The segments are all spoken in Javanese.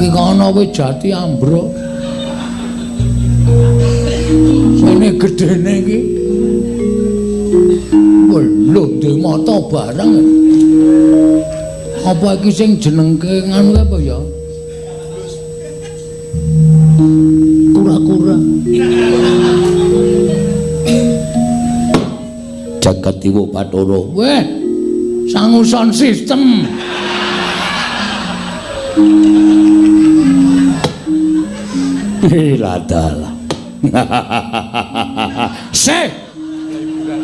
Iki kono wit jati ambruk. Ngene gedene iki. Lho, ndek mata barang. Apa iki sing jenengke nganu apa ya? Kura-kura. Jagat Dewa Bathara. Weh, sangu sound system. Ladalah. Sih.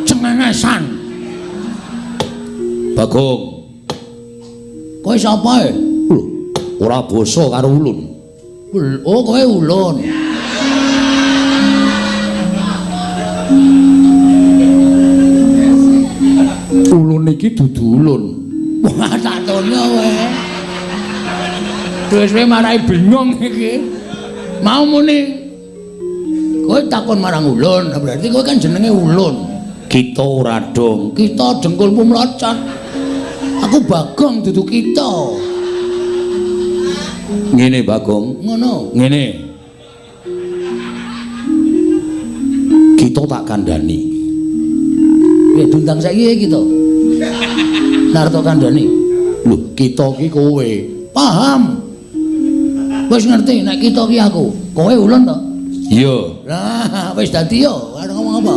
Cengengesan. Bagong. Kowe sapa e? Lho, ora basa karo ulun. Oh, kowe ulun. Ulun iki dudu ulun. Wah, tak tono kowe. Wis kowe marai bingung iki. Mau muni kowe takon marang ulun, berarti kowe kan jenenge ulun. Kita ora dong, kita dengkulmu mlocot. Aku Bagong dudu kita. Ngene Bagong, ngono. Ngene. Kita tak kandhani. Ya diundang saiki kita. Narto kandhani. Lho, kita iki kowe. Paham. Wis ngerti nek kita iki aku. Kowe ulun to? Iya. Lah, wis dadi yo, arep ngomong apa?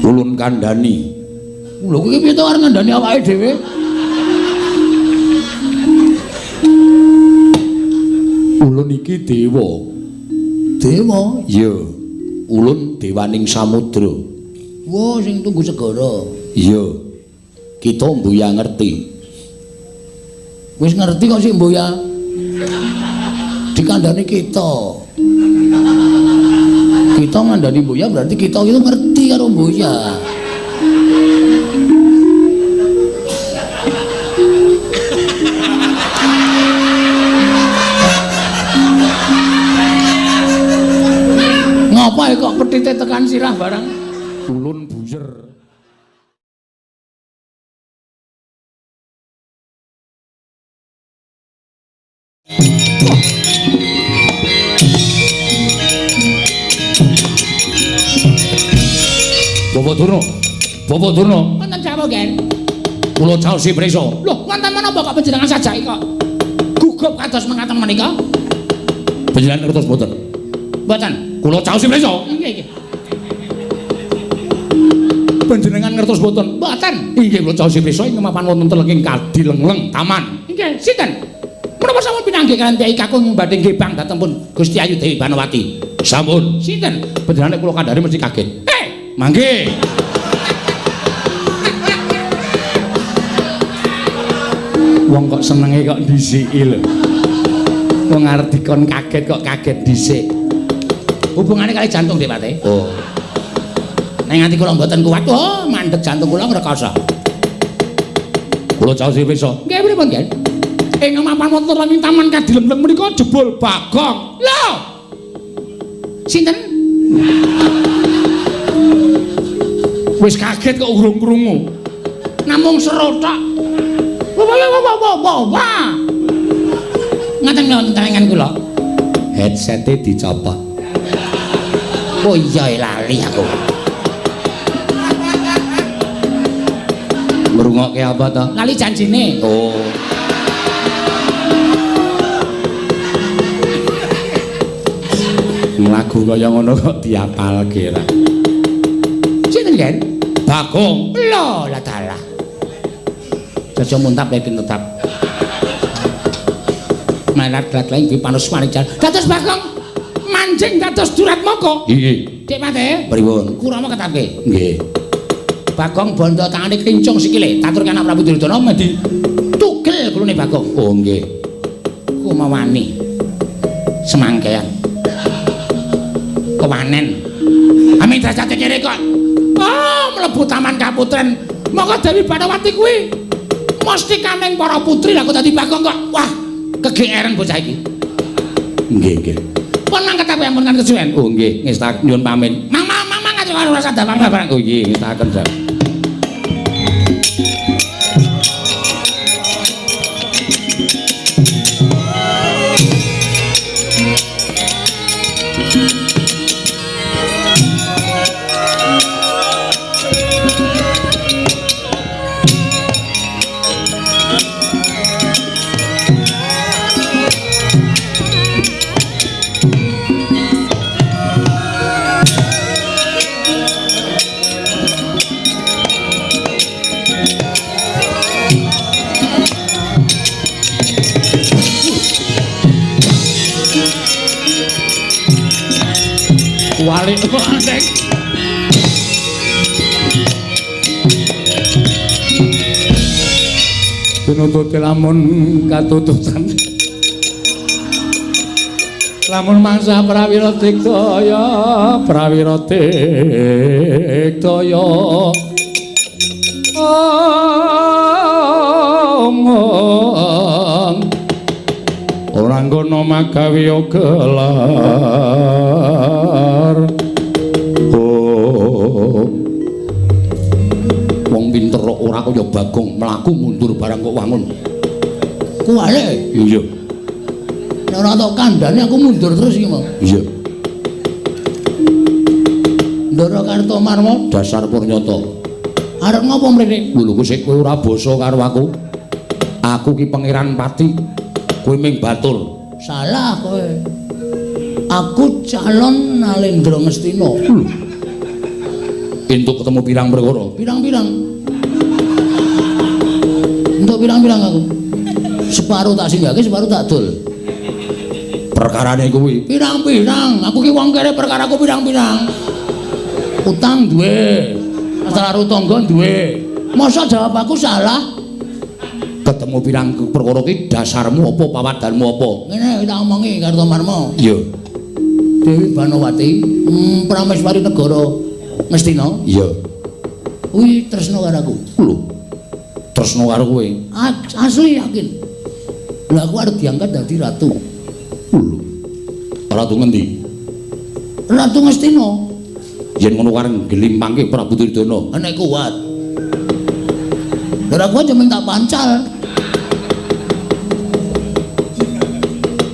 Ulun kandhani. Lho iki piye to arep ngandhani awake dhewe? Ulun iki dewa. Dewa? Iya. Ulun dewaning samudra. Wah, sing tunggu segara. Iya. Kita mbuya ngerti. Wis ngerti kok sik mbuya. Dikandhani kita. Kita ngandhani mbuya berarti kita itu ngerti karo mbuya. Ngapa kok petite tekan sirah barang? Ulun buyer. Bapak Durna, Bapak Durna. Wonten dawuh, Gen. Kula caosi prisa. Lho, wonten menapa kok panjenengan sajake kok gugup kados mekaten menika? Panjenengan ngertos mboten? Mboten. Kula caosi prisa. Nggih, nggih. Panjenengan ngertos mboten? Mboten. Inggih, kula caosi prisa ing mapan wonten telenging Kadilengleng Taman. Nggih, sinten? Menapa sampun pinanggih kaliyan Kyai Kakung badhe ngebang dhateng pun Gusti Ayu Dewi Banowati? Sampun. Sinten? Panjenengan nek kula kandhani mesti kaget. Mangke. Wong kok senenge kok dhisiki lho. Wong arep dikon kaget kok kaget dhisik. Hubungane kali jantung Dik Pate. Oh. Nek nganti kula mboten kuat, oh mandeg jantung kula ngrekoso. Kula caosi prisa. Nggih pripun, Gen? Ing mapan wonten ing Taman Kadilengleng menika jebul Bagong. Lho. Sinten? Wis kaget kok urung krungu. Namung seru tok. Wah wah wah wah wah wah. Ngaten wonten talengan kula. Headsete dicopot. Oh iya lali aku. Ngrungokke apa to? Lali janjine. Oh. Lagu kaya ngono kok diapalke ra. Sinten, Gen? Bagong. Lho, lah dalah. Jaja muntap yakin tetap. Melat lek di panus marijan. Dados Bagong manjing dados Duratmaka. Nggih. Dik Pate. Pripun? Kurama ketapke. Nggih. Bagong bondo tangane klincung sikile. Tatur anak Prabu Duryudana medi tugel gulune Bagong. Oh nggih. Kumawani. Semangkean. Kewanen. Amin derajate kere kok. Oh, mlebu Taman Kaputren. Monggo Dewi Banowati kuwi mesti kaning para putri lah kok dadi Bagong kok. Wah, kegeeren bocah iki. Nggih, nggih. Pun mangkat aku ampun kan kesuwen. Oh nggih, ngestak nyuwun pamit. Mang mang mang mang ora sadar barang. Oh nggih, ngestaken sak. Walik kok. Pinututi lamun katututan. Lamun mangsa prawira digdaya, prawira digdaya. Omong ora ngono magawe gelar. Oh. Wong pinter kok ora kaya Bagong mlaku mundur barang kok wangun. Kuwale. Iya. Nek ora tok kandhane aku mundur terus iki mau. Iya. Ndara Kartomarma dasar purnyata. Arep ngopo mrene? Lho sik kowe ora basa karo aku. Aku ki Pangeran Pati. Kowe ming batur. Salah kowe. Aku calon Nalendra Ngastina. Lho. Entuk ketemu pirang perkara? Pirang-pirang. Entuk pirang-pirang aku. Separuh tak singgahke, separuh tak dol. Perkarane kuwi pirang-pirang. Aku ki wong kere perkaraku pirang-pirang. Utang duwe. Masalah karo tangga duwe. Masa jawab aku salah? Ketemu pirang perkara ki dasarmu apa, pawadanmu apa? Ngene tak omongi Kartomarma. Iya. Dewi Banowati, Prameswari negara Ngastina. Iya. Kuwi tresna karo aku. Lho. Tresna karo kowe? Asli yakin. Lha aku arep diangkat dadi ratu. Lho. Ratu ngendi? Ratu Ngastina. Yen ngono kareng ngglimpangke Prabu Duryudana. Nek kuat. Lha aku aja mung tak pancal.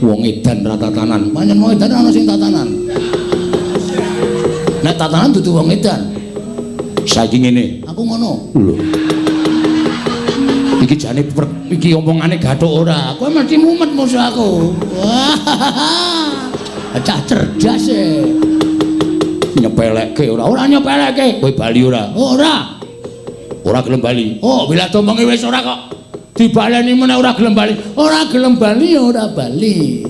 Wong edan ra tatanan. Pancen wong edan ana sing tatanan. Nek tatanan dudu wong edan. Saiki ngene. Aku ngono. Lho. Iki jane iki omongane gathuk ora. Kowe mesti mumet musuh aku. Wah. Cah cerdas e. Nyepelekke ora? Ora nyepelekke. Kowe bali ora? Ora. Ora gelem bali. Oh, bila domongi wis ora kok. Dibaleni meneh ora gelem bali. Ora gelem bali ya ora bali.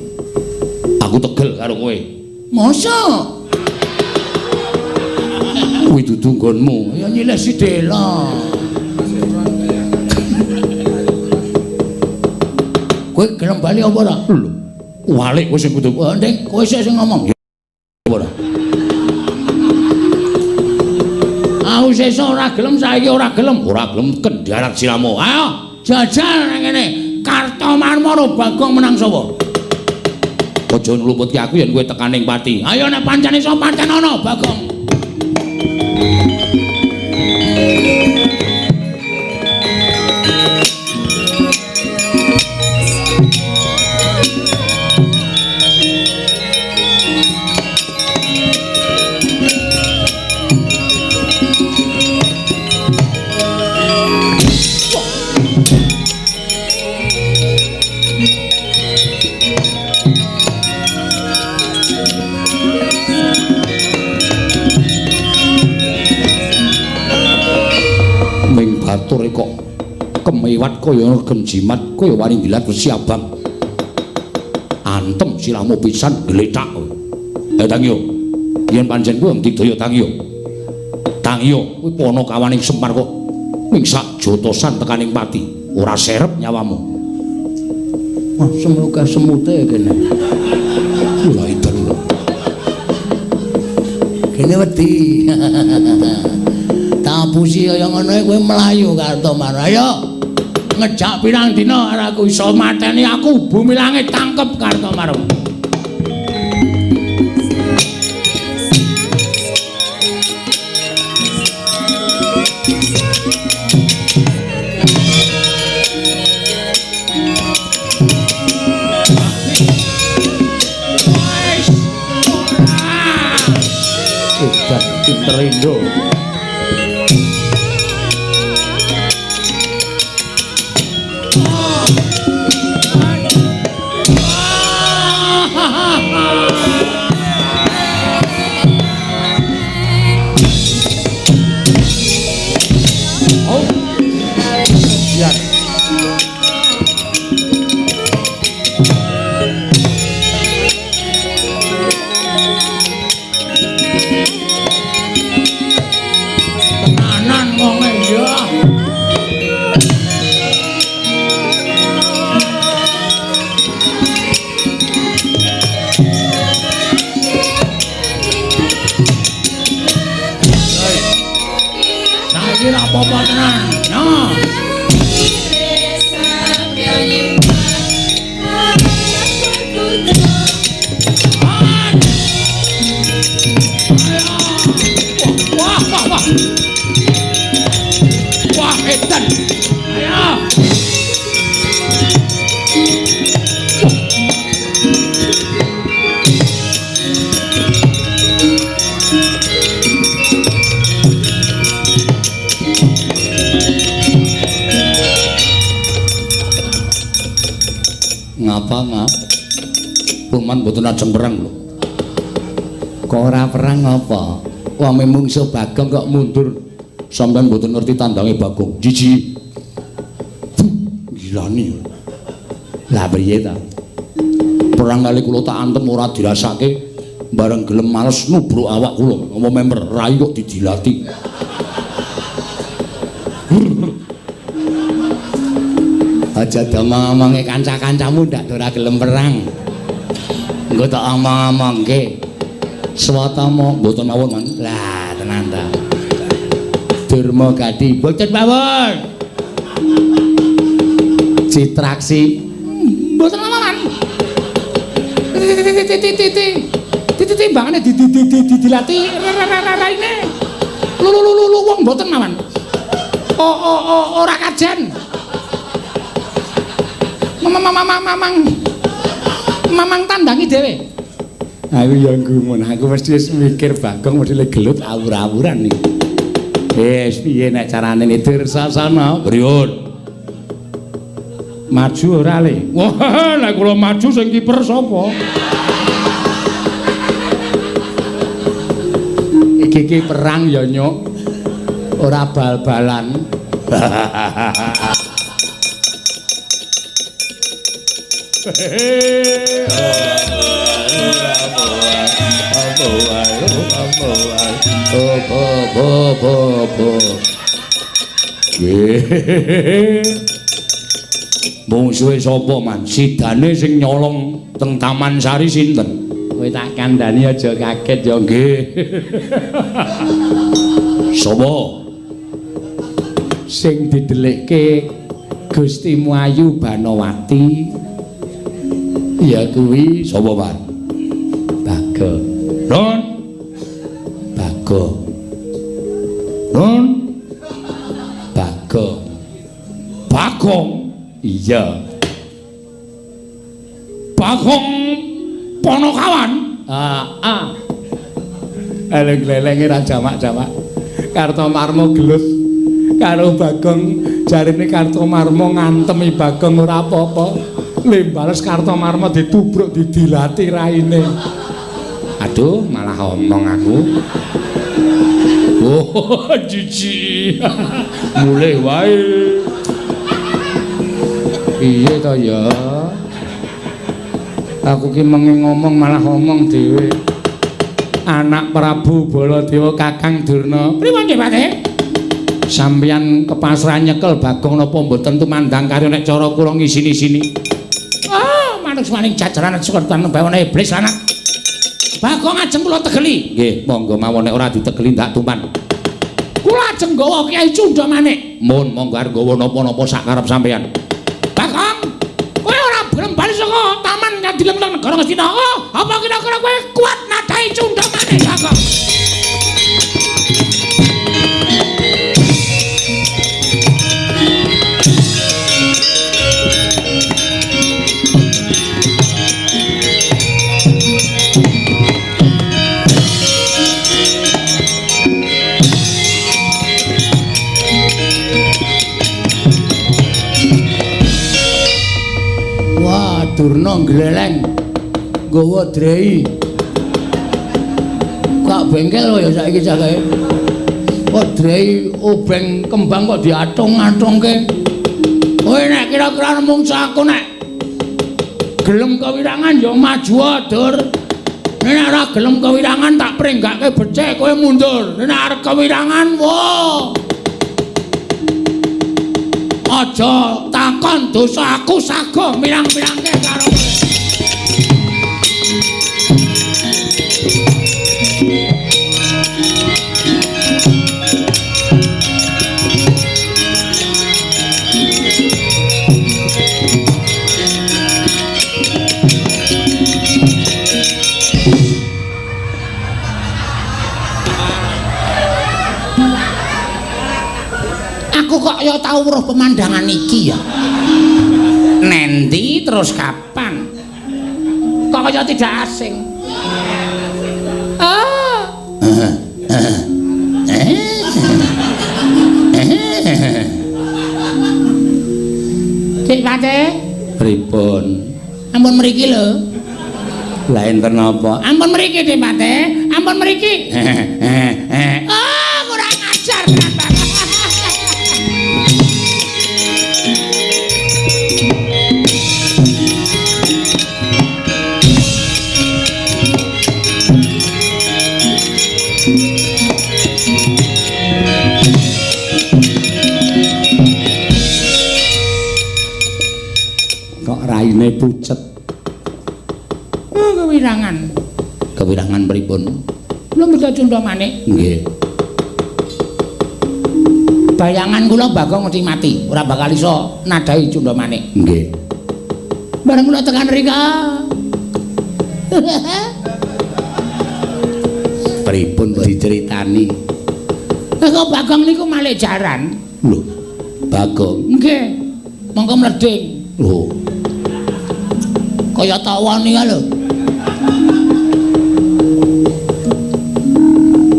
Aku tegel karo kowe. Mosok? Kuwi dudu nggonmu. Ya nyilih sidela. Kowe gelem bali apa ora? Lho. Walik kowe sing kudu. Oh, Nding, kowe sik sing ngomong. Ora. Aku sesuk ora gelem, saiki ora gelem. Ora gelem kendharat siramu. Ayo, jajal nang ngene. Kartomarma karo Bagong menang sapa? Aja ngluputke aku yen kowe tekaning pati. Ayo nek pancen iso pancen ana Bagong. Batur kok kemewat kaya genjimat kaya wani dilat wesi abang. Antem sirahmu pisan glethak. Ayo tangiyo. Yen pancen kuwi digdaya tangiyo. Tangiyo kuwi panakawaning Semar kok ming sak jotosan tekaning pati, ora serep nyawamu. Wah, semoga semute kene. Ora edan lho. Kene wedi. Tapusi kaya ngono kowe mlayu Kartomarma. Ayo ngejak pirang dina arep aku iso mateni aku bumi langit tangkep Kartomarma. Tendo. Mboten ajeng perang lho. Kok ora perang apa? Wong mungsuh Bagong kok mundur. Sampeyan mboten ngerti tandange Bagong. Jiji. Gilani. Lah piye ta? Perang kali kula tak antem ora dirasake, bareng gelem males nubruk awak kula. Apa member rai kok didilati. Aja domong-omonge kanca-kancamu ndak ora gelem perang. Engko tak omong-omongke. Swatama mboten mawon, Man. Lah, tenan ta. Durma Gadi mboten mawon. Citraksi mboten mawon. Titi timbangane didilati raine. Lu wong mboten mawon. Oh ora kajen. Mamang tandangi dhewe. Aku ya gumun, aku mesti mikir Bagong mesti le gelut awur-awuran iki. Wis piye nek carane Dursasana? Priyun? Maju ora le? Wah, nek kula maju sing kiper sapa? Iki iki perang ya, Nyuk. Ora bal-balan. Mungsuhe sapa, Man? Sidane sing nyolong teng Taman Sari sinten? Kowe tak kandhani aja kaget ya nggih. Sapa? Sing didelikke Gusti Ayu Banowati ya kuwi sapa, Pak? Bagong. Ron. Bagong. Ron. Bagong. Bagong. Iya. Bagong Ponokawan. Heeh. Eleng-elenge ra jamak-jamak. Kartomarma gelut karo Bagong, jarine Kartomarma ngantemi Bagong ora apa-apa. Lembales Kartomarma ditubruk didilati raine. Aduh, malah omong aku. Oh, jijik. Mulih wae. Piye to ya? Aku ki mengi ngomong malah omong dhewe. Anak Prabu Baladewa Kakang Durna. Pripun nggih, Pak? Sampeyan kepasrahan nyekel Bagong napa mboten tumandang karya nek cara kula ngisini-sini. Ah, manuk-maning jajaran sukertan bawana iblis anak. Bagong ajeng kula tegeli. Nggih, monggo mawon nek ora ditegeli ndak tumpan. Kula ajeng nggawa Kyai Cundha Manik. Mun monggo arep nggawa napa-napa sak karep sampeyan. Bagong, kowe ora gelem bali saka taman Kadileng negara Ngastina. Oh, apa kira-kira kowe kuat nadai Cundha Manik, Bagong? Wah, Durna gleleng nggawa drei. Kak bengkel ya saiki cakae. Kok drei obeng kembang kok diatung-atungke. Kowe nek kira-kira mung aku nek gelem kewirangan ya maju Dur. Nek ora gelem kewirangan tak pringgake becik kowe mundur. Nek arep kewirangan wo. Aja takon dosa aku sago mirang-mirangke karo kowe. Aku kok ya tau weruh pemandangan iki ya. Nendi terus kapan? Kok kaya tidak asing. Ah. Cik Pate, pripun? Ampun mriki lho. Lah enten napa? Ampun mriki Dik Pate, ampun mriki. Ah, kurang ajar tenan banget. Kok raine pucet. Oh, kewirangan. Kewirangan pripun? Lho mboten cundha manik. Nggih. Bayangan kula Bagong mesti mati, ora bakal iso nadahi cundha manik. Nggih. Bareng kula tekan rika. Pripun diceritani? Kok Bagong niku malih jaran. Lho, Bagong. Nggih. Monggo mleding. Lho. Kaya tawon iki lho.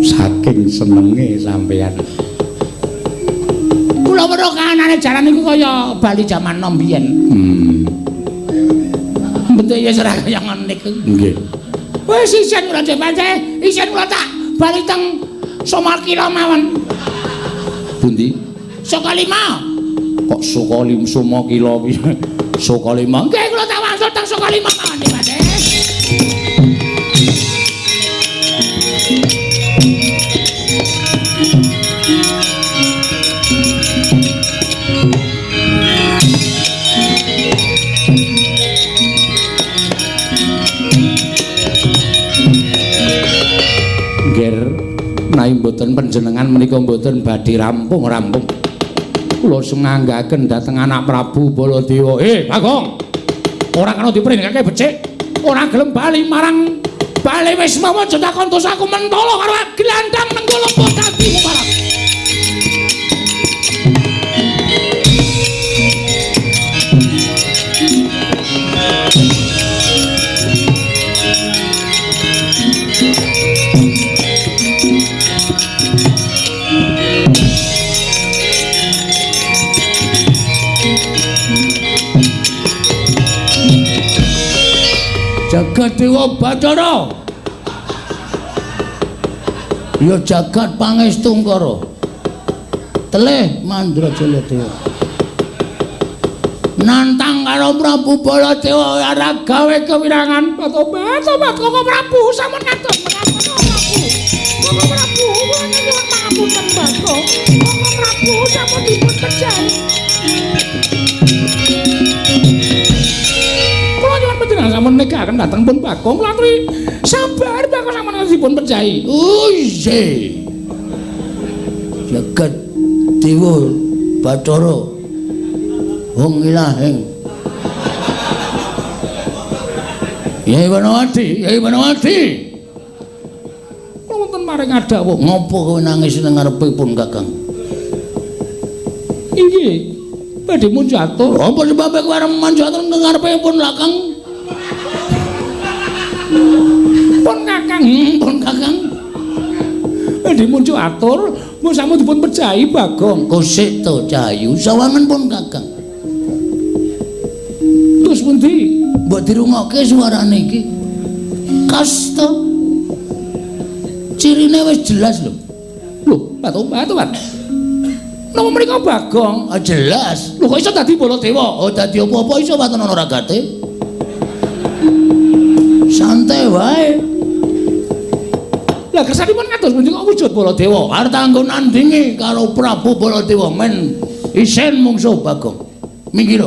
Saking senenge sampeyan. Kula weruh kahanane jaran niku kaya bali jaman nom biyen. Bentuke ya ora kaya ngono niku. Nggih. Wis isen kula pancen, isen kula tak bali teng Somakila mawon. Pundi? Sukalima. Kok Sukalima Somakila piye? Sukalima. Nggih kula tak wangsul teng Sukalima mawon Pak. Nggih, menawi mboten panjenengan menika mboten badhe rampung-rampung. Kula sumanggaken dhateng anak Prabu Baladewa. Bagong. Ora kena dipringgake becik. Ora gelem bali marang bali wis mawa aja takon dosaku mentolo karo glandang nenggala dadi mubarab. Jagat Dewa Bathara. Ya jagat Pangestungkara. Telih Mandrajala Dewa. Nantang karo Prabu Baladewa ora gawe kewirangan. Tobat, tobat Koko Prabu sampun kados menapa Prabu. Koko Prabu kula nyuwun pangapunten Bagong. Koko Prabu sampun dipun pejahi. Panjenengan sampun nikahaken dhateng pun Bagong kula aturi sabar Bagong sampun dipun pejahi. Oh isih. Jagat Dewa Bathara wong ilahing. Yai Banawati, Yai Banawati. Kula wonten maring adawuh. Ngopo kowe nangis nang ngarepipun Kakang? Inggih. Badhe munjatur. Apa sebabe kowe arep munjatur nang ngarepipun Kakang? Pun Kakang, pun Kakang. Badhe muncul atur, mung sampun dipun pejahi Bagong. Kosik to Cahayu, sawangen pun Kakang. Terus pundi? Mbok dirungokke suarane iki. Kasta. Cirine wis jelas lho. Lho, batu-batu. Napa mriko Bagong? Ah, jelas. Lho kok iso dadi Baladewa? Oh, dadi apa-apa iso waton ana ragate. Santai wae. Lah kersanipun kados pundi kok wujud Baladewa? Arep tanggo nandingi karo Prabu Baladewa men isin mungsuh Bagong. Minggir.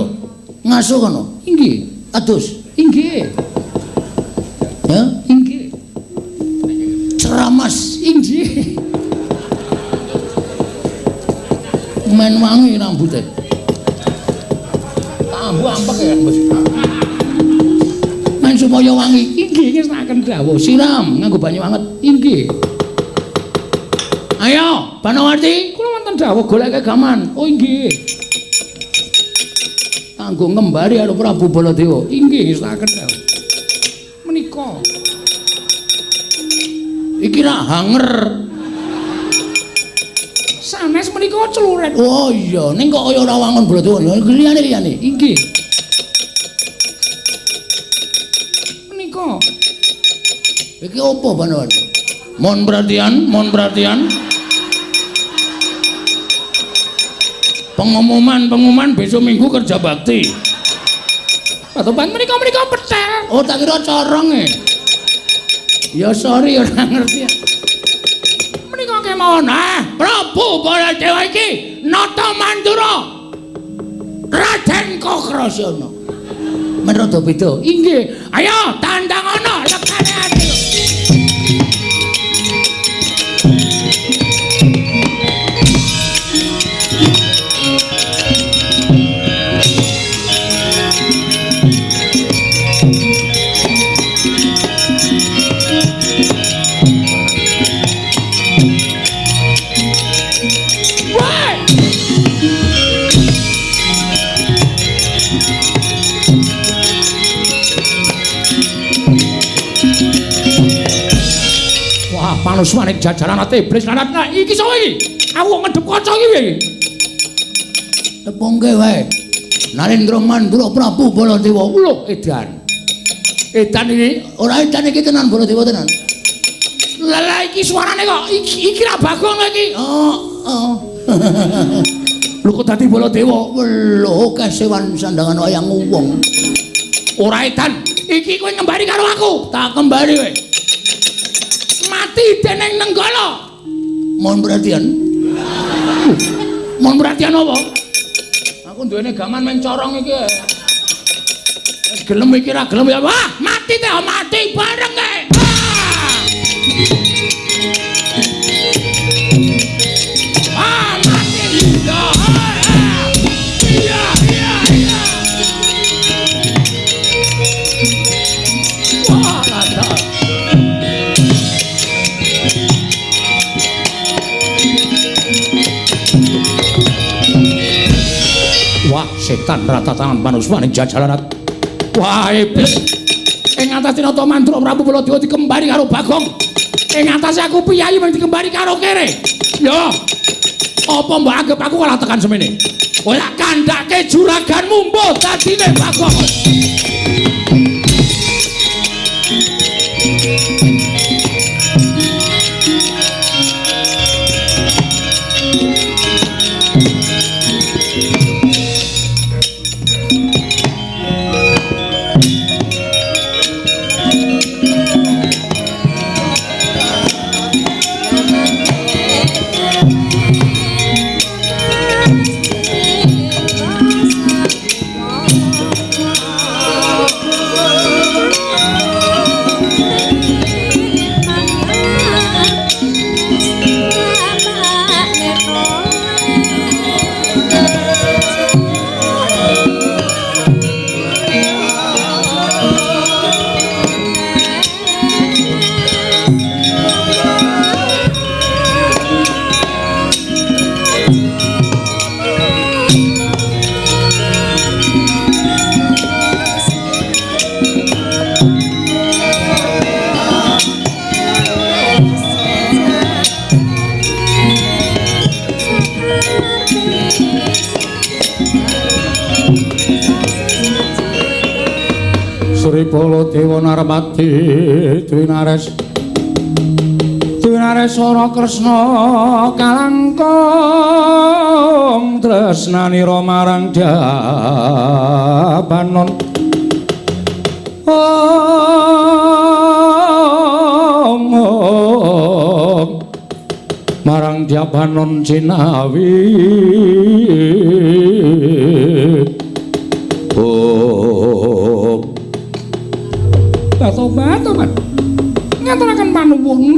Ngaso kono. Inggih. Adus. Inggih. Ya, inggih. Ceramas. Inggih. Men wangi rambute. Tambu ampek ya, Bos. Men supaya wangi. Inggih ngersakaken dawuh. Siram nganggo banyu anget. Inggih. Ayo, Banawarti, kula wonten dawuh goleke gaman. Oh, inggih. Kanggo ngembari karo Prabu Baladewa. Inggih ngersakaken dawuh. Menika. Iki rak hanger. Sanes menika celurit. Oh iya, ning kok kaya ora wangun Baladewa. Liyane-liyane. Inggih. Menika. Iki opo Banawarti? Mohon perhatian, mohon perhatian. Pengumuman besok minggu kerja bakti. Patoban menika petel. Oh, tak kira corong e. Ya sorry ora ngerti. Menika kemawon. Ah, Prabu Baladewa iki nata mandura Raden Kokrasana. Men rada beda. Inggih. Ayo tandang ana lekane ati. Panuswane jajaran ate iblis lanat. Nah, iki sapa iki? Aku kok ngedep kaca iki piye iki? Tepungke wae. Narendra Mandura Prabu Baladewa. Lho, edan. Edan iki ora edan iki tenan Baladewa tenan. Lah lah iki suarane kok iki ra Bagong iki. Oh, oh. Lho kok dadi Baladewa? Lho, kesewan sandangan wayang wong. Ora edan. Iki kowe ngembari karo aku. Tak kembari kowe. Mati dening Nenggala. Mohon perhatian. Mohon perhatian apa? Aku duwene gaman men corong iki. Wis gelem iki ra gelem ya. Wah, mati teh mati bareng e. Ah, mati. Ya. Iya, iya, iya. Wah, ada. Wah, setan rata tangan panuswaning jajaran. Wah, iblis. Ing atase Nata Mandura Prabu Baladewa dikembari karo Bagong. Ing atase aku piyayi mung dikembari karo kere. Yo. Apa mbok anggap aku kalah tekan semene? Kowe tak kandhake juraganmu mbuh dadine Bagong. Sri Baladewa Narmadi Dwinares Dwinareswara Kresna kalangkung tresnanira marang Dabanon. Om om marang Dabanon Cinawi. Om Batobat ngaturaken panuwun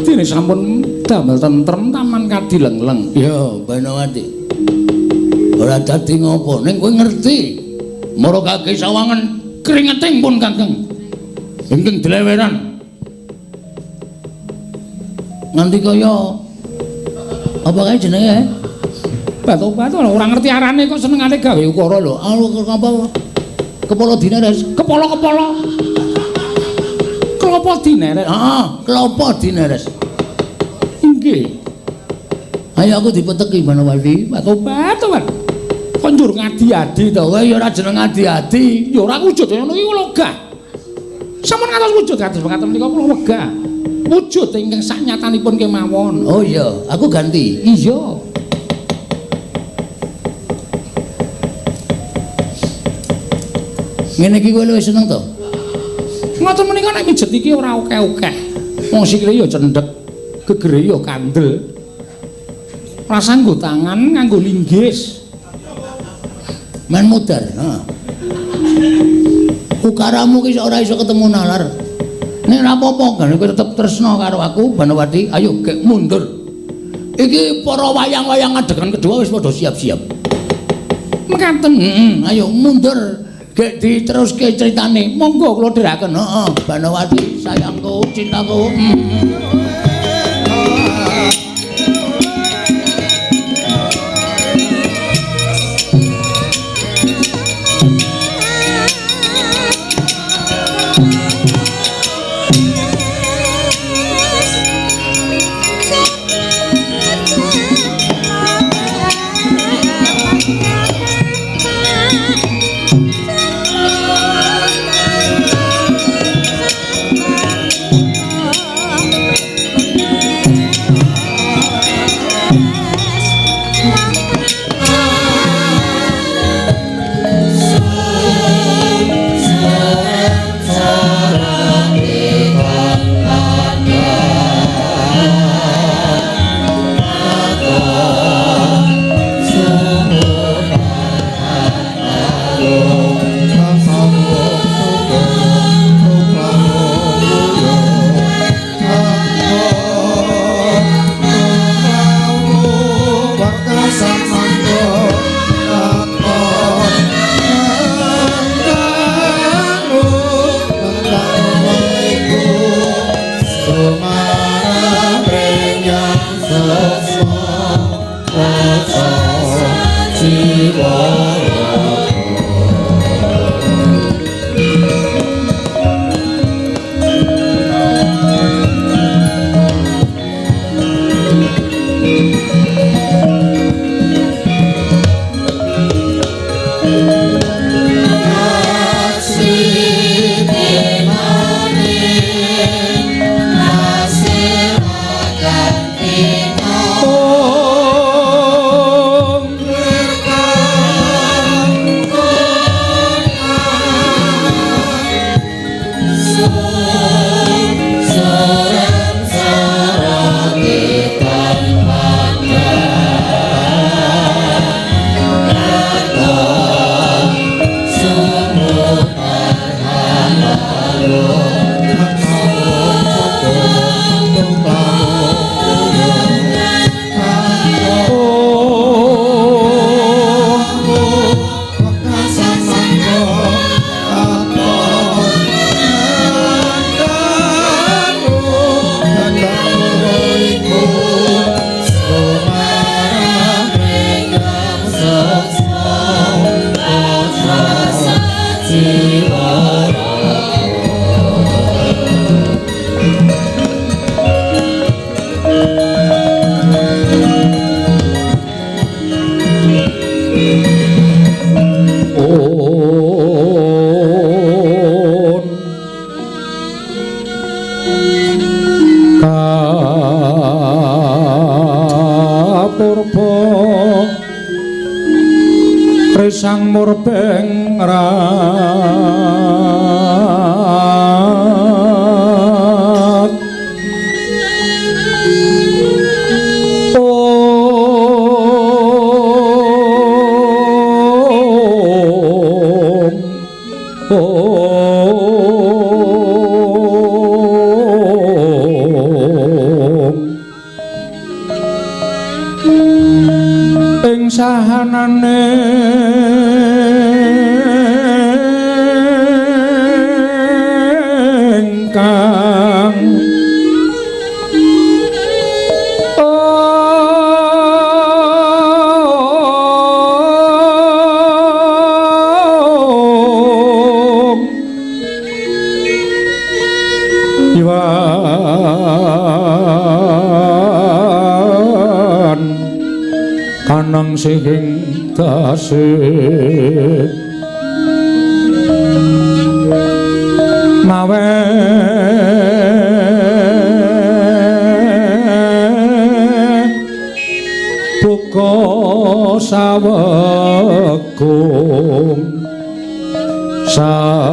dene sampun damel tentrem taman kadilengleng. Ya Banowati, ora dadi ngopo ning kowe ngerti mara kaki sawangan keringeting pun kakang ingkang dleweran nganti kaya apa kae jenenge Batobat ora ngerti arane kok senengane gawe ukara lho. Apa kepala dineres? Kepala-kepala klopo dineres. Heeh, klopo dineres. Nggih. Ayo aku dipeteki Banowati. Batobat. Kok njur ngadi-adi to? Kowe ya ora jeneng adi-adi, ya ora wujud ngono iki wegah. Sampun ngantos wujud kados mekaten menika kula wegah. Wujud ingkang saknyatanipun kemawon. Oh iya, aku ganti. Iya. Ngene iki kowe luwih seneng to? Ngoten menika nek mijet iki ora akeh-akeh. Wong sikile ya cendhek, gegere ya kandel. Ora nganggo tangan, nganggo linggis. Men mudar, heeh. Ukaramu ki ora iso ketemu nalar. Nek ora apa-apa, gane kowe tetep tresna karo aku, Banowati. Ayo gek mundur. Iki para wayang-wayang adegan kedua wis padha siap-siap. Mekaten, heeh, ayo mundur. Gek diteruske critane. Monggo kula dherekaken. Heeh, Banowati, sayangku, cintaku. sumerbeng rat. Om Om ing sahanane ingkang Om Iwan kanang sihing dase mawe buka sawekung sagung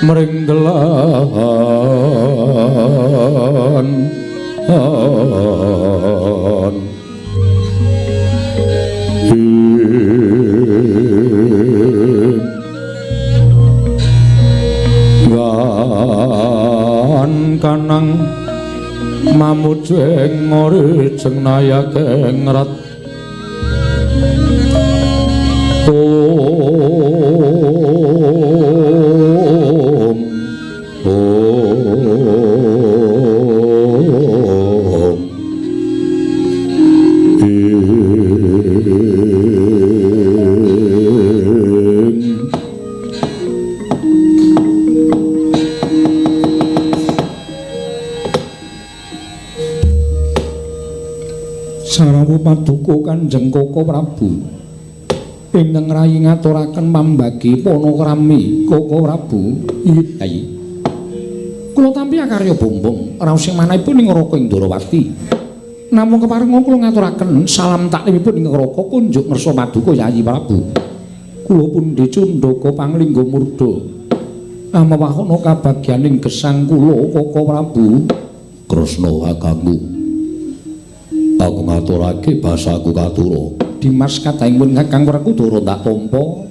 mring delahan Wan kanang mamujeng orijeng nayakeng rat. Om Om Ing Sarawu paduka Kanjeng Koko Prabu ingkang rayi ngaturaken pambagi panakrami Koko Prabu. Inggih, Kyai. Kula tampi akarya bombong raos sing manahipun ing Raka Indrawati. Namung keparenga kula ngaturaken salam taklimipun ing Raka kunjuk ngersa paduka Yayi Prabu. Kula pundi cundaka panglingga murda amawahana kabagyaning gesang kula Koko Prabu. Kresna kakangku, aku ngaturake basaku katura. Dimas kadhangipun pun Kakang Werkudara ndak tampa.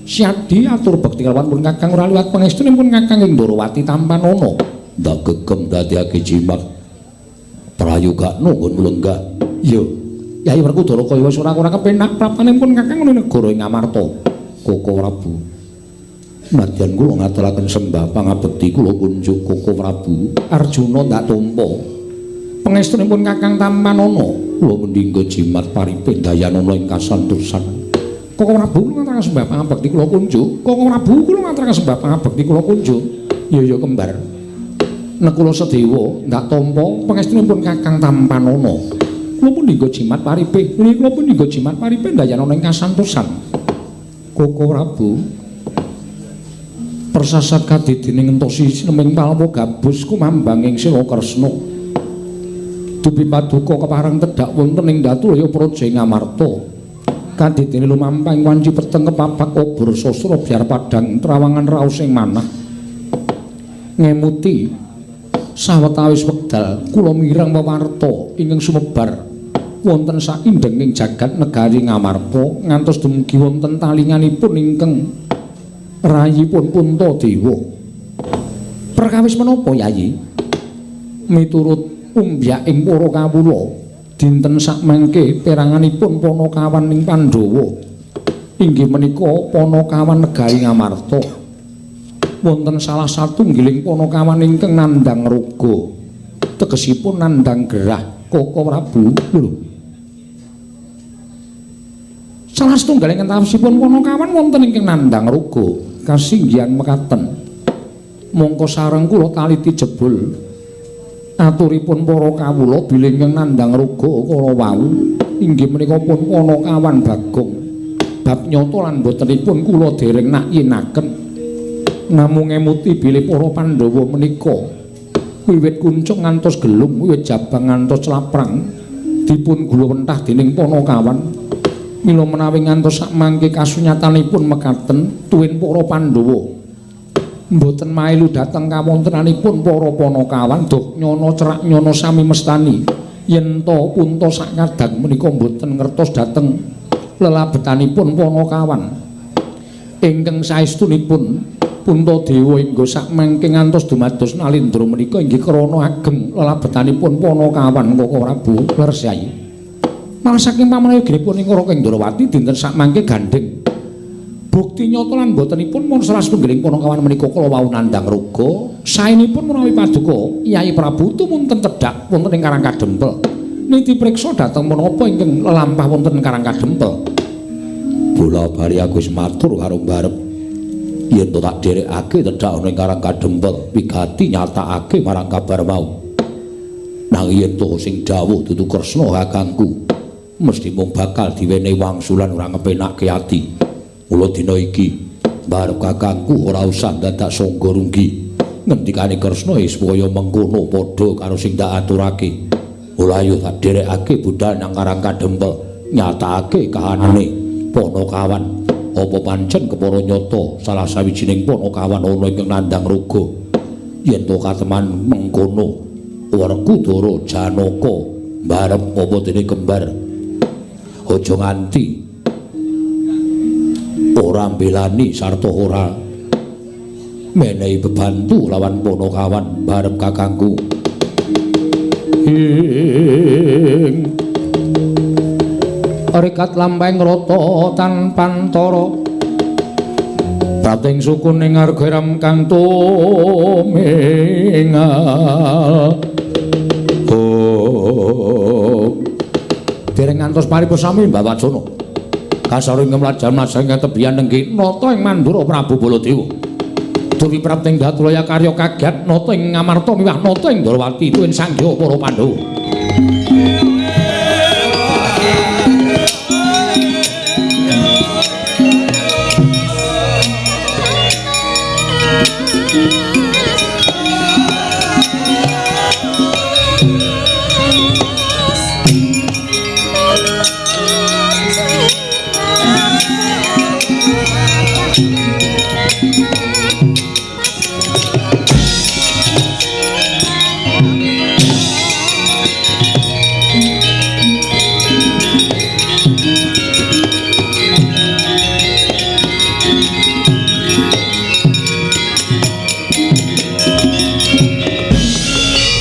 Siadi atur bekti kelawan pun Kakang ora liwat pangestunipun Kakang ing Ndrawati tampanana. Ndak gegem dadiake jimat prayogakno nggon lenggah. Iya, Yayi Werkudara kaya wis ora kepenak prapanipun Kakang ning negara ing Amarta. Koko Prabu, nadyan kula ngaturaken sembah pangabekti kula kunjuk Koko Prabu. Arjuna ndak tampa. Pangestunipun Kakang tampanana. Kula mendingga jimat paripe dayanana ing kasantosan. Koko Prabu kula ngaturaken sembah pangabekti kula kunjuk. Koko Prabu kula ngaturaken sembah pangabekti kula kunjuk. Ya ya kembar. Nekula Sedewa ndak tampa pangestunipun Kakang tampanana. Kula pun jimat paripe. Kula pun jimat paripe dayanana ing kasantosan. Koko Prabu persasat kadidine ngentosi sineming palwa gabus kumambang ing Sila Kresna. Dupi paduka kepareng tedhak wonten ing Datulaya Praja ing Amarta. Kadidene lumampah ing wanci peteng kepapak obor sastra biar padhang trawangan raos ing manah. Ngemuti sawetawis wekdal kula mireng wewarta ingkang sumebar wonten saindenging jagat negari Ngamarta ngantos dumugi wonten talinganipun ingkang rayipun Puntadewa. Perkawis menapa Yayi? Miturut umbyaking para kawula dinten sakmangke peranganipun Panakawan ing Pandhawa inggih menika Panakawan negari Ngamarta. Wonten salah satunggiling Panakawan ingkang nandhang raga, tegesipun nandhang gerah Koko Prabu. Lho, salah satunggaling entawisipun Panakawan wonten ingkang nandhang raga kasinggihan mekaten. Mongko sareng kula taliti jebul aturipun para kawula bilih ingkang nandhang raga kala wau inggih menika pun Panakawan Bagong. Bab nyata lan botenipun kula dereng nakyinaken. Namung ngemuti bilih para Pandhawa menika Wiwit kuncung ngantos gelung, wiwit jabang ngantos claprang dipun gulawentah dening Panakawan. Mila menawi ngantos sakmangke kasunyatanipun mekaten tuwin para Pandhawa mboten mailu dhateng kawontenanipun para Panakawan duk nyana cerak nyana sami mestani yen ta punta sakadang menika mboten ngertos dhateng lelabetanipun Panakawan. Ingkang saestunipun Puntadewa hingga sakmangke ngantos dumados Nalindra menika inggih krana ageng lelabetanipun Panakawan Koko Prabu leres Yai. Malah saking pamanayoginipun ing Raka Ndrawati dinten sakmangke gandheng. Bukti nyata lan botenipun mun salah satunggiling Panakawan menika kala wau nandhang raga, saenipun menawi paduka Yai Prabu tumunten tedhak wonten ing Karang Kadempel. Niti priksa dhateng menapa ingkang lelampah wonten Karang Kadempel. Bola bali aku wis matur karo mbarep yen to tak dherekake tedhak ana ing Karang Kadempel wigati nyatakake marang kabar mau. Nanging yen to sing dawuh dudu Kresna kakangku mesti mung bakal diwenehi wangsulan ora ngepenake ati. Mula dina iki mbarep kakangku ora usah dadak sangga runggi. Ngendikane Kresna wis kaya mengkono padha karo sing tak aturake. Mula ayo tak dherekake budhal nang Karang Kadempel nyatakake kahanane Panakawan. Apa pancen kepara nyata salah sawijining Panakawan ana ingkang nandhang raga? Yen to kateman mengkono Werkudara Janaka mbarep apa dene kembar aja nganti ora mbelani sarta ora menehi bebantu lawan Panakawan mbarep kakangku. Ing rekat lampahing rata tanpantara prating sukuning arga kang tumingal. Oh, dereng ngantos paripun sami Mbah Wacana. Kasaro ing mlajar-mlajar ing tebihan nenggi nata ing Mandura Prabu Baladewa. Dewi prapting Datulaya karya kaget nata ing Ngamarta miwah nata ing Ndrawati tuwin sangya para Pandhawa.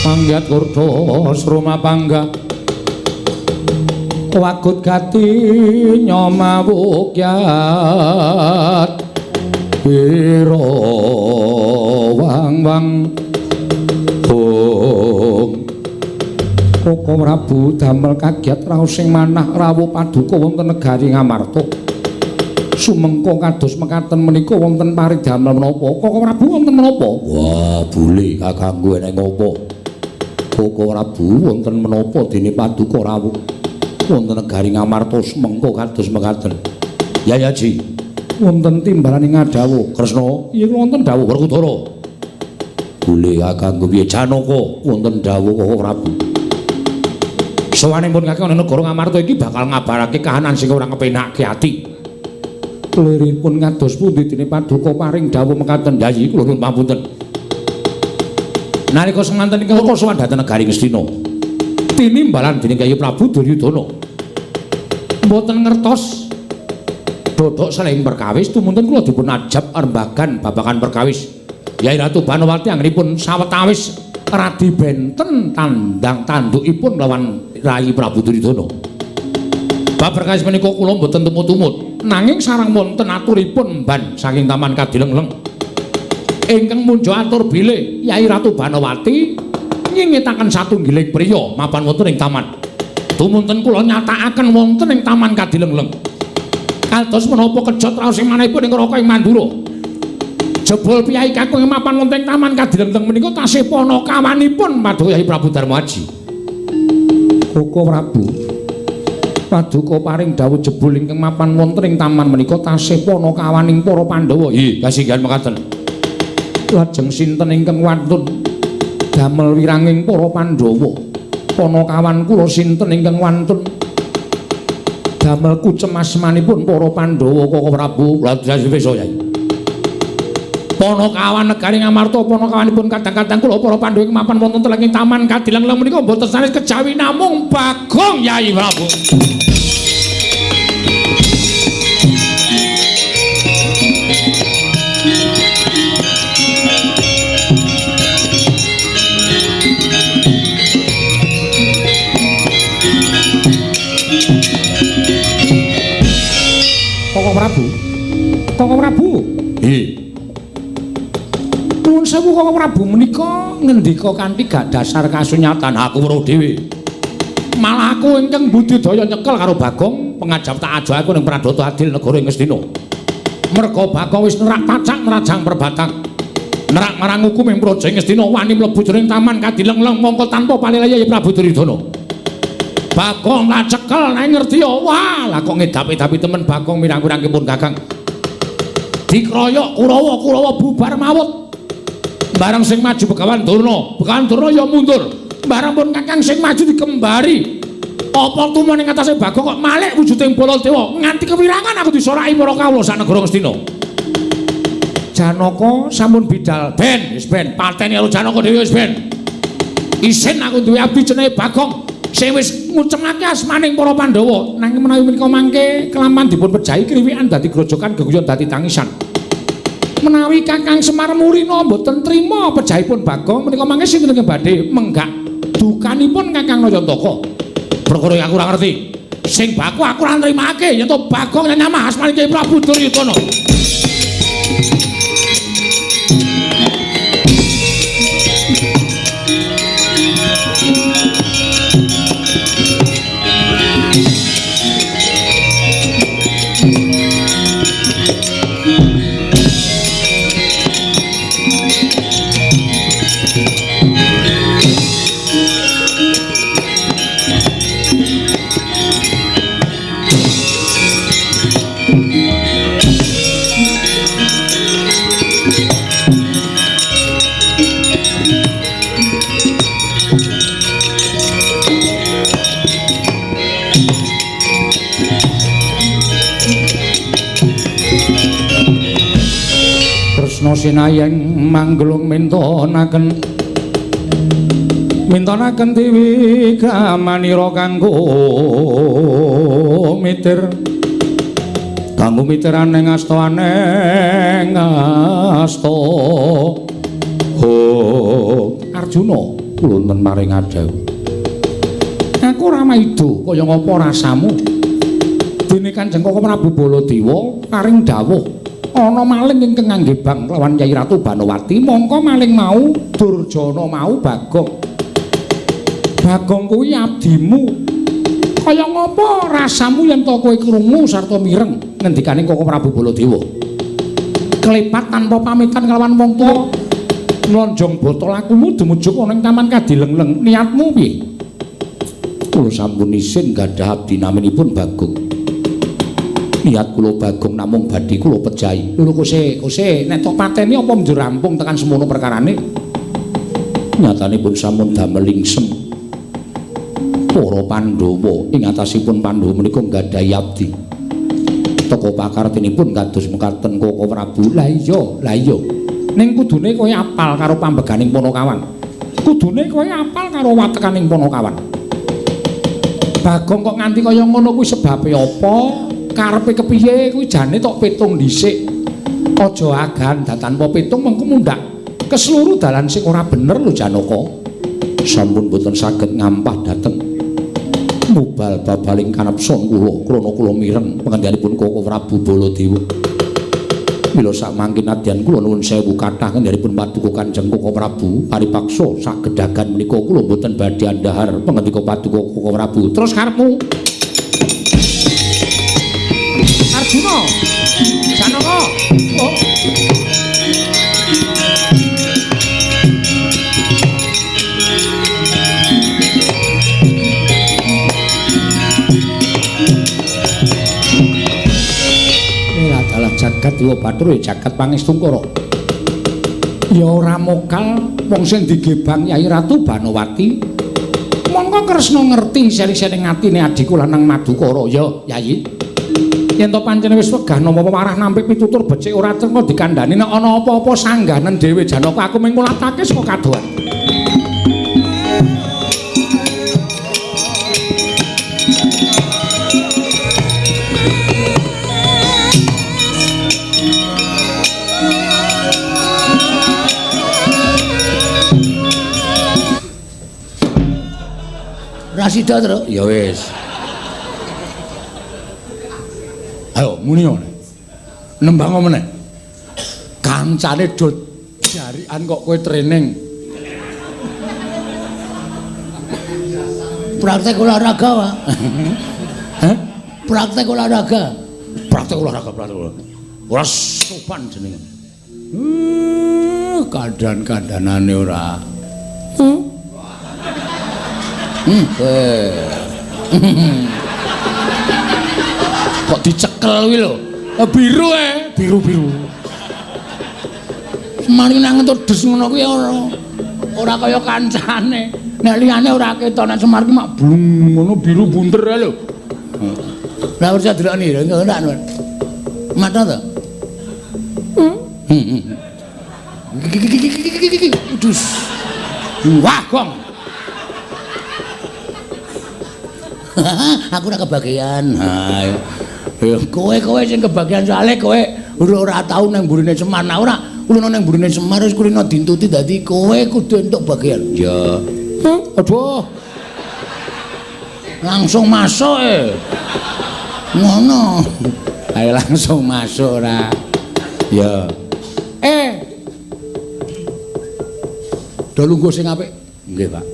Manggat kurdos rumah pangga wagut gati nyomawukyat wiro wang wang hong. Koko Prabu damel kagiat raos sing manah rawuh paduka wonten negari Ngamarta. Sumengko kados mekaten menika wonten paridamel menapa? Koko Prabu wonten menapa? Wah, bule kakangku eneng apa? Koko Prabu wonten menapa dene paduka rawuh wonten negari Ngamarta sumengko kados mekaten. Ya ya Ji, wonten timbalane ngadhawuh Kresna. Iya wonten dawuh Werkudara. Bule kakangku piye Janaka wonten dawuh Koko Prabu. Sowanipun kakang ana negara Ngamarta iki bakal ngabarake kahanan sing ora ngepenake ati. Liripun kados pundi dene paduka paring dawuh mekaten? Yayi kula nuwun pamunten. Nalika semanten ingkang sowan dhateng negari Ngastina, tinimbalan dening Kyai Prabu Duryudana mboten ngertos dodok seling perkawis tumunten kula dipun ajab rembagan babagan perkawis. Yai Ratu Banowati anggenipun sawetawis radi benten tandang tandukipun lawan Rayi Prabu Duryudana. Bab perkawis menika kula mboten tumut-tumut, nanging sareng wonten aturipun mban saking Taman Kadilengleng ingkang munjo atur bilih Yai Ratu Banowati nyingitaken satunggiling priya mapan wonten ing taman. Tumunten kula nyatakaken wonten ing Taman Kadilengleng. Kados menapa kejot raos ing manahipun ing Raka ing Mandura. Jebul piyai kakung mapan wonten ing Taman Kadilengleng menika tasih panakawanipun paduka Yai Prabu Darmaji. Koko Prabu, paduka paring dawuh jebul ingkang mapan wonten ing taman menika tasih panakawaning para Pandhawa. Nggih, kasinggihan mekaten. Lajeng sinten ingkang wantun Damel wiranging para Pandhawa. Panakawan kula sinten ingkang wantun damel kucemasmanipun para Pandhawa Koko Prabu. Lha wis Yai. Panakawan negari Ngamarta, panakawanipun kadang-kadang kula para Pandhawa ing mapan wonten telenging taman Kadileng menika mboten sanes kejawi namung Bagong Yai Prabu. Koko Prabu. Koko Prabu. Nggih. Nuwun sewu Koko Prabu menika ngendika kanthi gak dasar kasunyatan. Aku weruh dhewe. Malah aku ingkang budidaya nyekel karo Bagong pengajap tak ajo aku ning Pradata Adil negara ing Ngastina. Merga Bagong wis nerak pacak nerajang perbatang. Nerak marang hukum ing praja Ngastina wani mlebu jroning taman Kadileng-leng mongko tanpa palilaya ya Prabu Duryudana. Bagong lah cekel nek ngerti ya. Wah, lah kok ngedapi-dapi temen Bagong mirang-mirangipun Kakang. Dikroyok Kurawa, Kurawa bubar mawut. Bareng sing maju Begawan Durna, Begawan Durna ya mundur. Bareng pun Kakang sing maju dikembari. Apa tumon ing atase Bagong kok malik wujuding Baladewa nganti kewirangan aku disoraki para kawula sak negara Ngastina. Janaka sampun bidal. Ben, wis ben, pateni karo Janaka dhewe wis ben. Isin aku duwe abdi jenenge Bagong sing wis ngucemake asmaning para Pandhawa. Nanging menawi menika mangke kelaman dipun pejahi kriwikan dadi grojokan geguyon dadi tangisan. Menawi Kakang Semar Murina mboten trima pejahipun Bagong menika mangke sinten ingkang badhe menggak dukanipun Kakang Nayantaka. Perkara aku ora ngerti. Sing baku aku ora nrimake yen to Bagong nyamah asmaning Kyai Prabu Duryudana. Sinayeng manggelung mintonaken mintonaken dewi gamanira kanggo mitir kanggo mitir aneng asta aneng asta. Oh Arjuna kula wonten maring adhawuh aku ora maido kaya ngapa rasamu dene Kanjeng Koko Prabu Baladewa paring dawuh ana maling ingkang ngangge bang lawan Kyai Ratu Banowati mongko maling mau Durjana mau Bagong. Bagong kuwi abdimu. Kaya ngapa rasamu yen to kowe krungu sarta mireng ngendikane Koko Prabu Baladewa. Klepat tanpa pamitan kelawan wong tuwa mlonjong botol akumu dumujuk ana ing taman Kadileng-leng. Niatmu piye? Kula sampun isin gadah abdi naminipun Bagong. Niat kula Bagong namung badhe kula pejahi. Lho kose, kose nek tok pateni apa njur rampung tekan semono perkarane? Nyatanipun sampun damel lingsem. Para Pandhawa ing atasipun Pandhawa menika nggadahi abdi. Teka pakartinipun kados mekaten Koko Prabu. Lah iya, lah iya. Ning kudune kowe apal karo pambeganing Panakawan. Kudune kowe apal karo watekaning Panakawan. Bagong kok nganti kaya ngono kuwi sebabe apa? Karepe kepiye kuwi jane tok pitung dhisik. Aja agan tanpa pitung mengko mundhak ke seluruh dalan sing ora bener lho Janaka. Sampun boten saged ngampah dhateng mubal babaling kanepson kula krana kula mireng pangendhanipun Koko Prabu Baladewa. Mila sakmangkin nadyan kula nuwun sewu kathah ngendhanipun paduka Kanjeng Koko Prabu paripaksa sagedagan menika kula boten badhe andhahar pangendika paduka Koko Prabu. Terus karepmu Arjuna, Janaka, oh. Ini adalah jagat Dewa Bathara, jagat Pangestungkara. Ya ora mokal wong sing digebang Yai Ratu Banowati. Mongko Kresna ngerti seri-seri atine adhiku lanang Madukara. Ya, Yai. Yen to pancen wis wegah nampa pewarah nampi pitutur becik ora trengko dikandhani nek ana apa-apa sangganen dhewe Janaka aku mung ngulatake saka kadohan. Ra sida, Truk. Ya wis. Ayo muni ngene. Nembang meneh. Kancane do jarikan kok kowe training. Praktek olahraga, Pak. Hah? Praktek olahraga. Praktek olahraga, praktek olahraga. Ora sopan jenenge. Kandhan-kandhanane ora. Kok dicekel kuwi lho. Biru biru-biru. Semari nang entuk des ngono kuwi ora. Ora kaya kancane. Nek liyane ora ketok, nek Semar ki mak blung ngono biru bunter ae lho. Lah ora delokne lho, ora. Mata to? Dus. Wah, gong. Aku ora kebagian. Ha. Kowe-kowe sing kebagian soalé kowe ora tau nang mburine Semar. Nah ora kulino nang mburine Semar wis kulino dintuti dadi kowe kudu entuk bagian. Ya. Aduh. Langsung masuk e. Ngono. Ayo langsung masuk ora. Ya. Do lungguh sing apik. Nggih, Pak.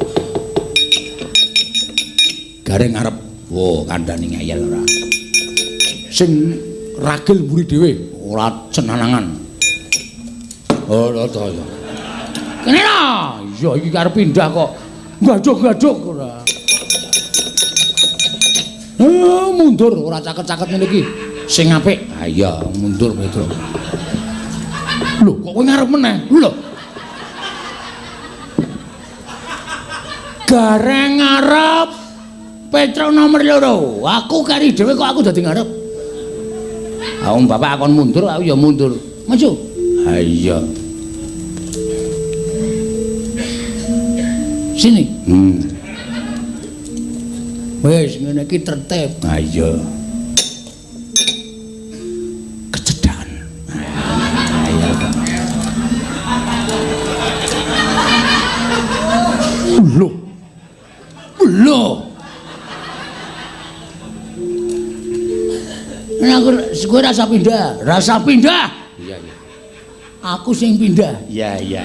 Gareng ngarep. Wo, kandhane ngeyel ora. Sing ragil mburi dhewe, ora cenanangan. Oh, to ya. Kene lho. Iya iki arep pindah kok. Gaduk-gaduk ora. Mundur ora caket-caket ngene iki. Sing apik. Ha iya, mundur Petro. Lho, kok kowe ngarep meneh? Lho. Gareng ngarep Petro nomor 2. Aku kari dhewe kok aku dadi ngarep. Ah, wong bapak akon mundur, aku ya mundur. Maju. Ha iya. Sini. Wis ngene iki tertib. Ha iya. Kecedakan. Ha iya. Lho. Lho. Nah, aku kowe rasa pindah, rasa pindah. Iya, iya. Aku sing pindah. Iya, iya.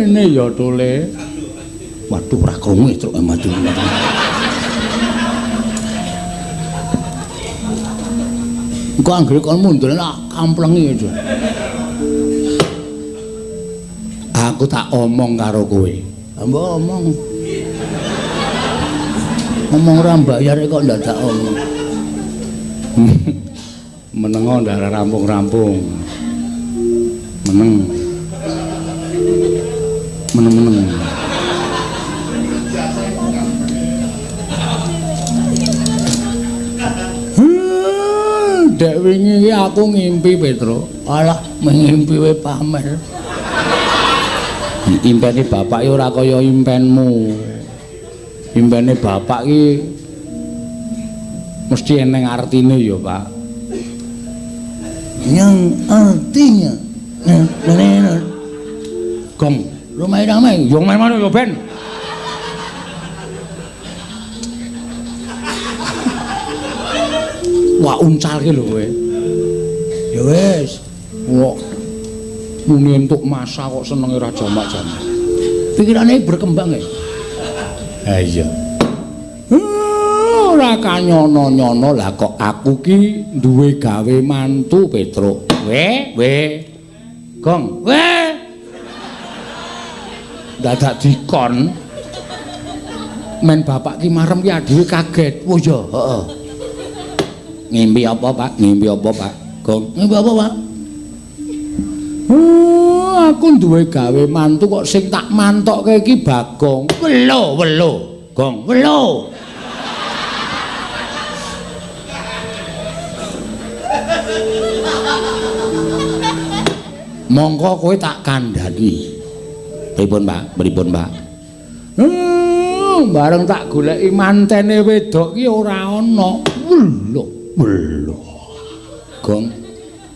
Ini ya tole. Waduh, ora krungu truk maju. Engko anggere kon mundur nak kamplengi aja. Aku tak omong karo kowe. Mbok omong. Ngomong ora mbayar kok ndadak omong. Menengo ndak rampung-rampung. Meneng. Meneng-meneng. Dek wingi iki aku ngimpi Petro. Alah, ngimpi we pamer. Impene bapak ya ora kaya impenmu. Impene bapak ki mesti eneng artine ya, Pak. Yang artinya gong ramai-ramai, yo main-main yo ben. Wah, uncal ki lho kowe. Ya wis. Wah. Muni entuk masa kok senenge ora jamak-jamak. Pikirane berkembang ya. Ha iya. Ora kanyono-nyono lah kok aku ki duwe gawe mantu Petruk. We, we. Gong, we. Dadak dikon. Men bapak ki marem ki dhewe kaget. Oh iya, heeh. Ngimpi apa, Pak? Ngimpi apa, Pak? Gong. Nggih apa, Pak? Aku duwe gawe mantu kok sing tak mantokke iki Bagong. Welo, welo. Gong, welo. Mongko kowe tak kandhani. Pripun, Pak? Pripun, Pak? Bareng tak goleki mantene wedok ki ora ana. Welo, welo. Gong.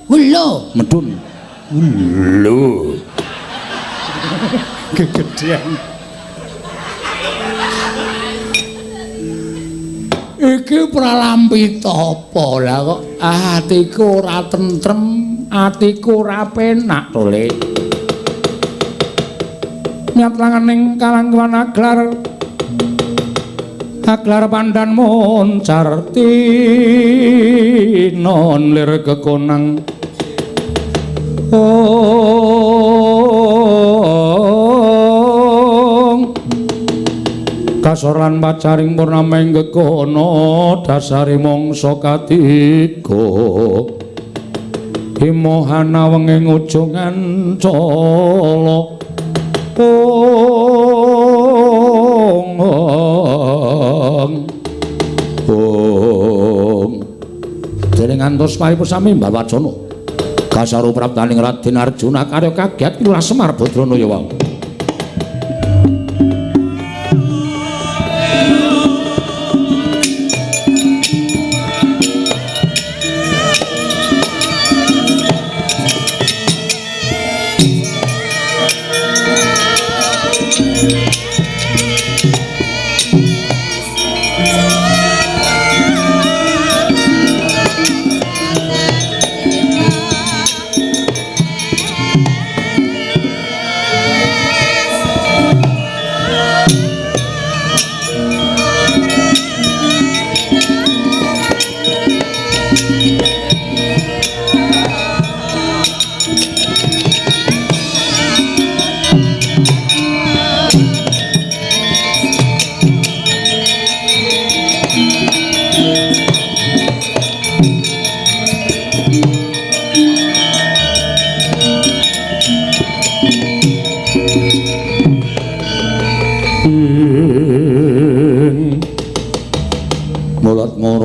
Welo, medun. Welo. Kegedean. Iki pralampita apa lah kok atiku ora tentrem, atiku ora penak to, Le. Nyat langaning kalangkuan aglar aglar pandan moncar tinon lir kekonang. Ong kasor lan pacaring purnama ing gegono dasare mangsa katiga imohana wenging ujung ancala. Ong ong ong dereng ngantos paripun sami Mbah Wacana kasaru praptaning Raden Arjuna karya kaget Lurah Semar Badranaya wau.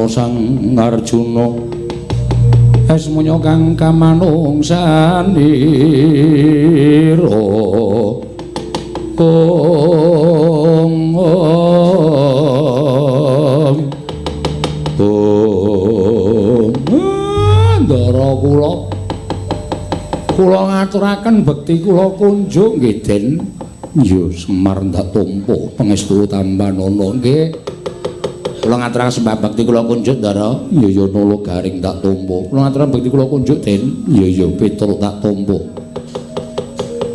Sang Arjuna esmunya kang kamanungsanira. Ong ong ong ndara kula kula ngaturaken bekti kula kunjuk nggih Den. Ya Semar ndak tampa pangestu tambanana nggih. Kula ngaturaken sembah bekti kula kunjuk ndara. Ya ya nolo garing tak tampa. Kula ngaturaken bekti kula kunjuk Den. Ya ya Petruk tak tampa.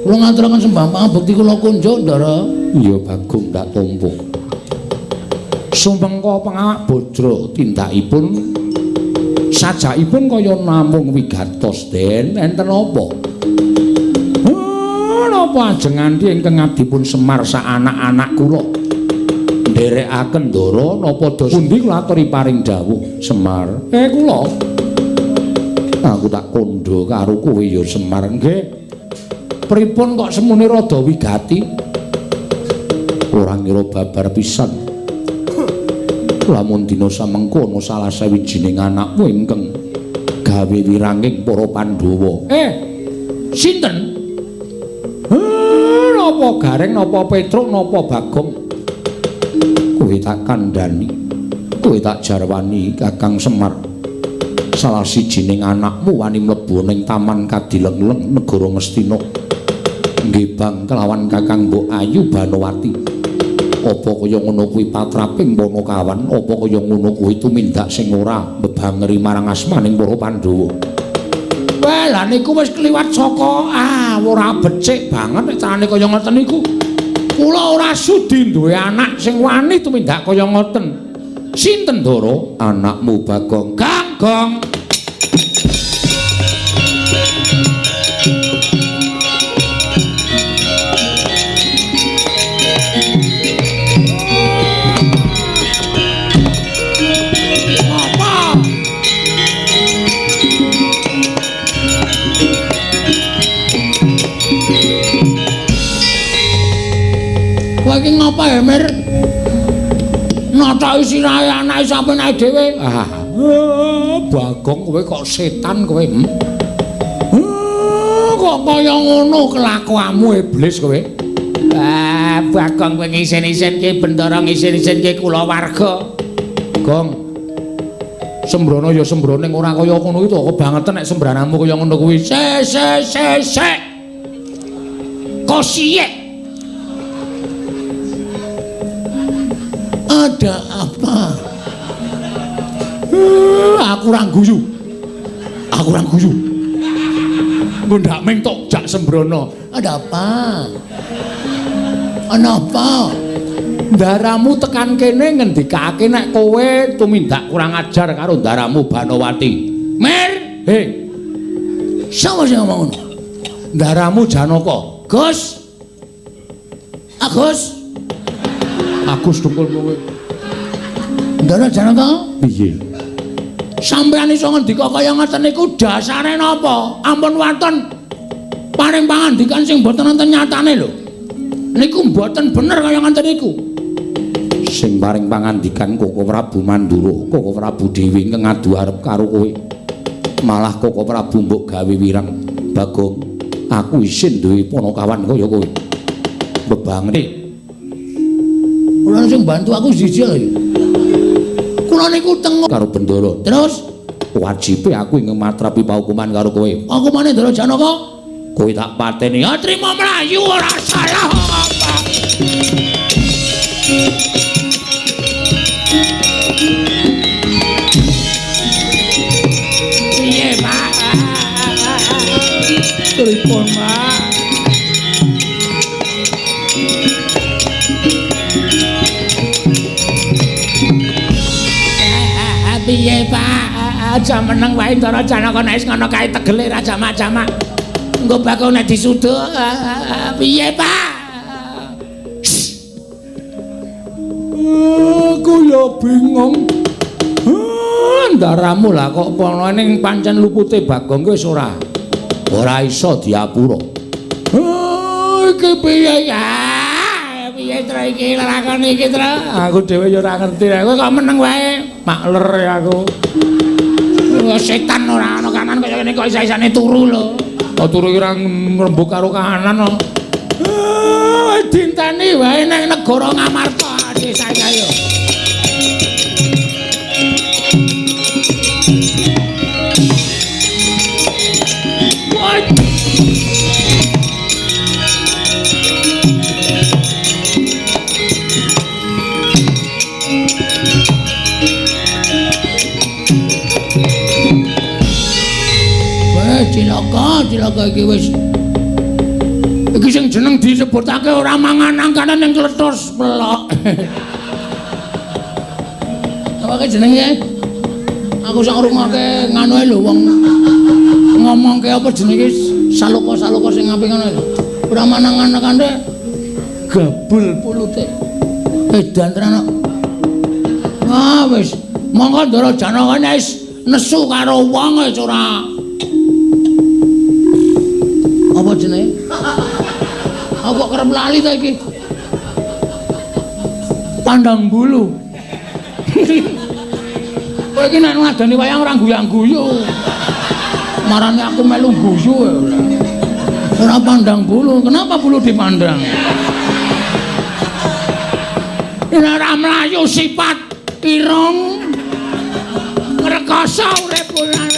Kula ngaturaken sembah bekti kula kunjuk ndara. Ya Bagong tak tampa. Sumengko pangawak bajra tindakipun sajakipun kaya namung wigatos Den. Enten apa? Napa ajeng nganti ingkang abdipun Semar sak anak-anak kula nderekaken ndara napa dos pundi kula aturi paring dawuh Semar. Kula aku tak kandha karo kowe ya Semar. Nggih. Pripun kok semune rada wigati? Ora ngira babar pisan. Lamun dina samengko ana salah sawijining anakmu ingkang gawe wiranging para Pandhawa. Sinten? Napa Gareng, napa Petruk, napa Bagong? Kowe tak kandhani, kowe tak jarwani Kakang Semar. Salah sijining anakmu wani mlebu ning Taman Kadilengleng negara Ngastina. Nggih bang kelawan Kakang Mbok Ayu Banowati. Apa kaya ngono kuwi patraping Panakawan? Apa kaya ngono kuwi tumindak sing ora mbebangeri marang asmaning para Pandhawa? Wah, lha niku wis kliwat saka ora becik banget nek carane kaya ngoten niku. Kula ora sudi duwe anak sing wani tumindak kaya ngoten. Sinten Ndara? Anakmu Bagong. Ganggong. Apa? Kowe iki ngapa ya, Mir? Nothoki sirahe anake sampeyan dhewe. Ah, Bagong kowe kok setan kowe. Kok kaya ngono kelakuanmu iblis kowe. Ah, Bagong kowe ngisin-isinke Bendara, ngisin-isinke kulawarga. Gong. Sembrono ya sembrono ning ora kaya ngono kuwi to, kebangetan nek sembranamu kaya ngono kuwi. Se se se se. Kosiye. Ada apa? Aku ora guyu. Aku ora guyu. Nggondak ming tok jak sembrono. Ada apa? Ana apa? Ndaramu tekan kene ngendikake nek kowe tumindak kurang ajar karo ndaramu Banowati. Mir, he. Sapa sing ngomong ngono? Ndaramu Janaka. Gus. Agus. Agus dengkul kowe. Ndara Janaka? Piye? Sampeyan iso ngendika kaya ngoten niku dasare napa? Ampun wonten paring pangandikan sing mboten wonten nyatane lho. Niku mboten bener kaya ngoten niku. Sing paring pangandikan Koko Prabu Mandura, Koko Prabu Dewi ingkang adu arep karo kowe. Malah Koko Prabu mbok gawe wirang. Bagong, aku isin duwe ponokawan kaya kowe. Bebangene. Ora sing bantu aku siji lho. Kula niku teng karo Bendara. Terus wajibe aku ingkang matrapi paukuman karo kowe. Hukumane Ndara Janaka? Kowe tak pateni. Ya trimo mlayu ora salah apa. Piye, Pak? Pripun, Pak? Piye, Pak? Aja meneng wae Ndara Janaka nek wis ngono kae tegele ra jamak-jamak. Engko bakal nek disuduk. Piye, Pak? Aku ya bingung. Ndaramu lah kok pono ning pancen lupute Bagong wis ora. Ora iso diapura. Iki piye ya? Piye tro iki lakon iki tro? Aku dhewe ya ora ngerti. Kowe kok meneng wae? Makler ya aku. Setan ora ana kanan kaya ngene kok isa-isane turu lho. Kok turu iki ora ngrembug karo kahanan kok. Dinteni wae nang negara Ngamarta desa kaya. Wah, cilaka, cilaka iki wis. Iki sing jeneng disebutake ora mangan angkane ning kletus pelok. Apa ke jenenge? Aku sak ngrungokke nganu lho wong ngomongke apa jenenge saloka-saloka sing apik ngono lho. Ora manangan kandhe gabul pulute. Edan tenan kok. Wah wis, monggo Ndara Janaka wis nesu karo wong wis ora. Apa jenenge? Aku kok kerep lali ta iki. Pandang bulu. Kowe iki nek ngadani wayang ora guyang-guyu. Marane aku melu guyu ya ora. Ora pandang bulu. Kenapa bulu dipandang? Nek ora mlayu sifat irung ngrekoso urip ora.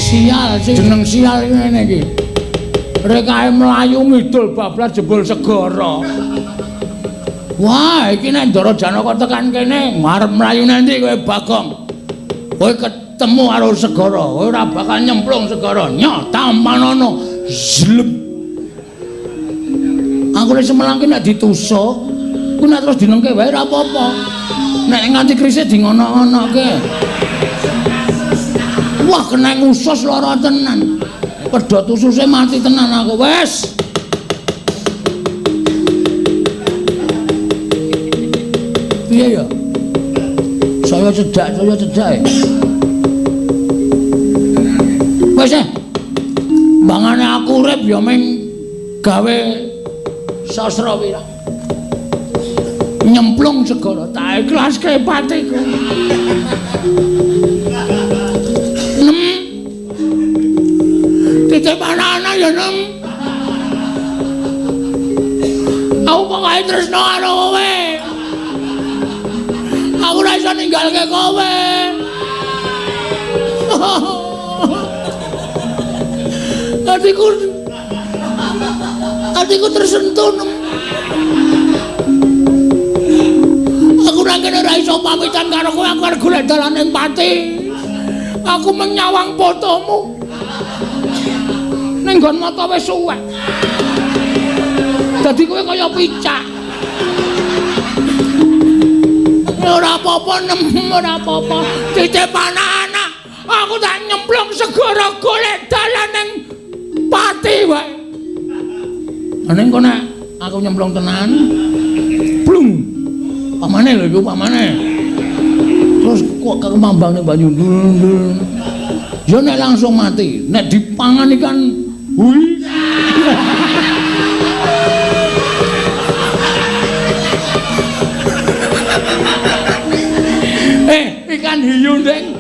Sial, jeneng sial ngene iki. Rekae mlayu ngidul bablas jebul segara. Wah, iki nek Ndara Janaka tekan kene ngarep mlayu nanti kowe Bagong. Kowe ketemu karo segara, kowe ora bakal nyemplung segara. Nyoh, tampanono. Zlep. Aku lek semelang ki nek ditusuk, ku nek terus dinengke wae ora apa-apa. Nek nganti krise di ngono-ngonoke. Wah, kena usus lara tenan. Pedhot ususe mati tenan aku. Wes. Piye ya? Saya cedak e. Wes e. Bangane aku urip ya ming gawe sastra wirang. Nyemplung segara tak ikhlaske patiku. Nem. Titip anak-anak ya nem. Aku pokoke tresno karo kowe. Aku ora iso ninggalke kowe. Atiku tersentuh nem. Aku nang kene ora iso pamitan karo kowe, aku arep golek dalan ing pati. Aku menyawang fotomu. Ning nggon mata wis suwek. Dadi kowe kaya picak. Ora apa-apa nem, ora apa-apa. Titip anak-anak, aku tak nyemplung segara golek dalan ning pati wae. Ning kok nek aku nyemplung tenan. Blung. Pamane lho iku pamane. Terus kok kemambang ning banyu. Ya nek langsung mati, nek dipangan ikan hui. Ikan hiu ndeng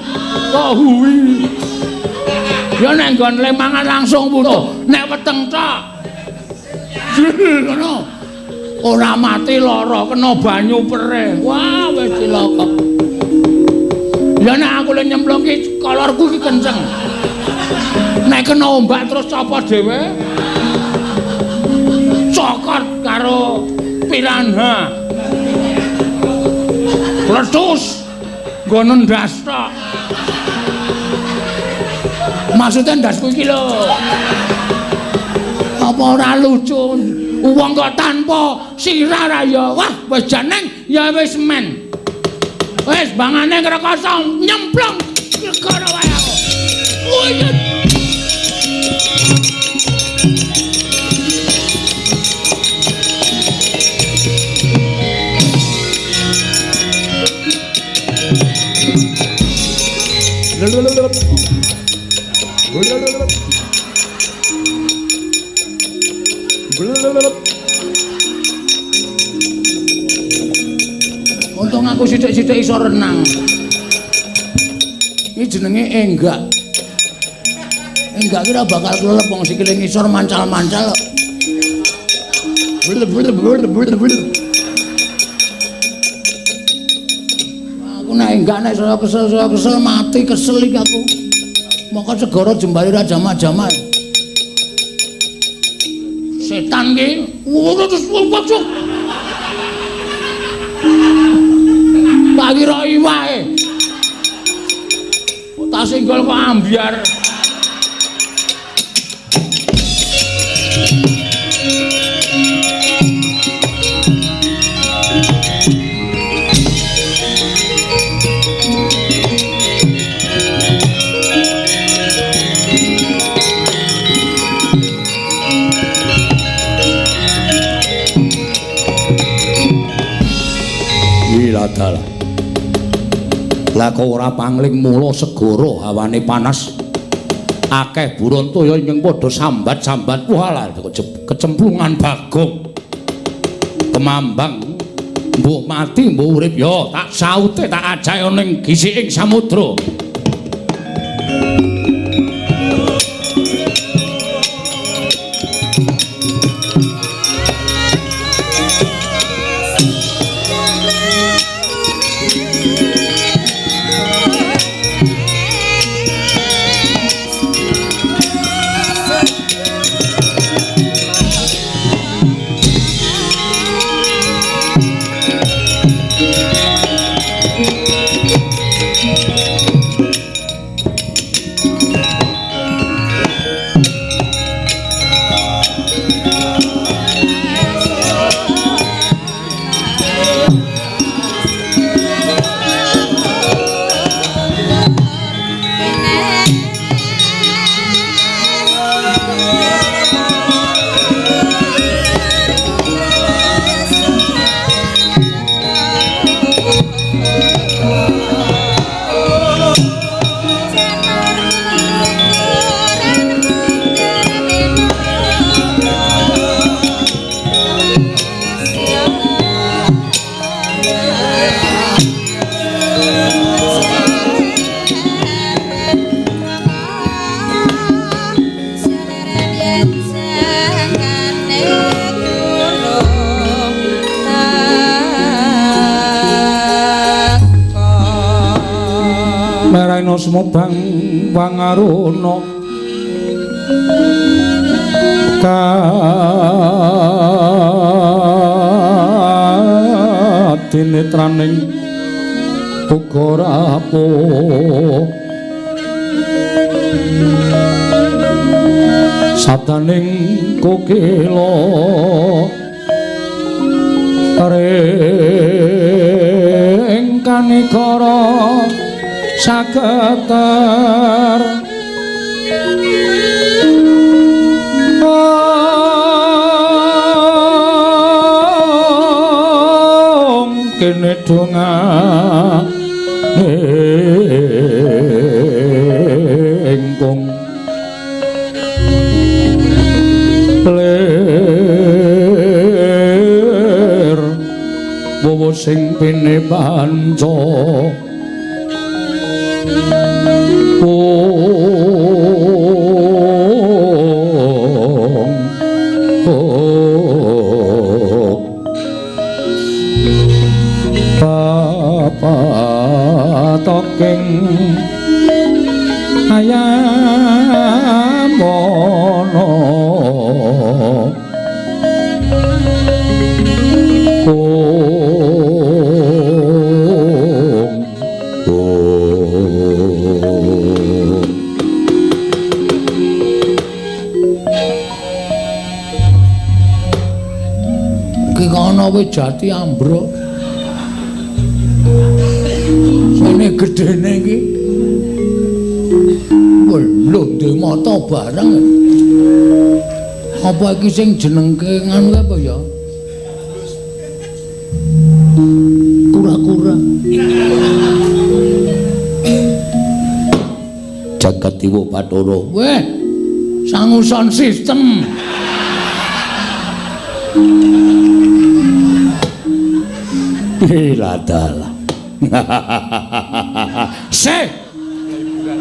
kok hui. Ya nek nggon le mangan langsung wutuh, nek weteng tok. Ngono. Ora mati lara kena banyu perih. Wah, wis cilaka. Ya nek aku le nyemplung ki kolorku ki kenceng. Nek kena ombak terus copot dhewe. Cokot karo piranha. Pletus nggo ndas tok. Maksudnya ndasku iki lho. Apa ora lucu? Wong kok tanpa sirah ra ya. Wah, wis jeneng ya wis men. Wis bangane ngrekoso nyemplung segara wae aku. Uyut. Untung aku sithik-sithik iso renang. Iki jenenge enggak. Enggak kira bakal klelep wong sikile ngisor mancal-mancal. Aku nek enggak nek saya kesel mati kesel iki aku. Moko segara jembare ra jamak-jamak. Setan ki. Tak kira iwake. Kok tak singgol kok ambyar. Dalah. Lah kok ora pangling mula segara hawane panas. Akeh buron toya ingkang padha sambat-sambat. Walah kecemplungan Bagong. Kemambang mbuh mati mbuh urip ya tak saute tak ajae ning gisiking samudra. Sumobang wangaruna kadinetraning uga rapuh sadaning kokila ring kanikara saketer om kene donga engkong lir wowo sing pene panca Patoking ayamono Ki kono wis jati ambruk. Sene gedene iki. Lho ndek mata barang. Apa iki sing jenengke nganu apa ya? Kura-kura. Jagat Dewa Bathara. Weh, sangu sound system. Iladalah. Se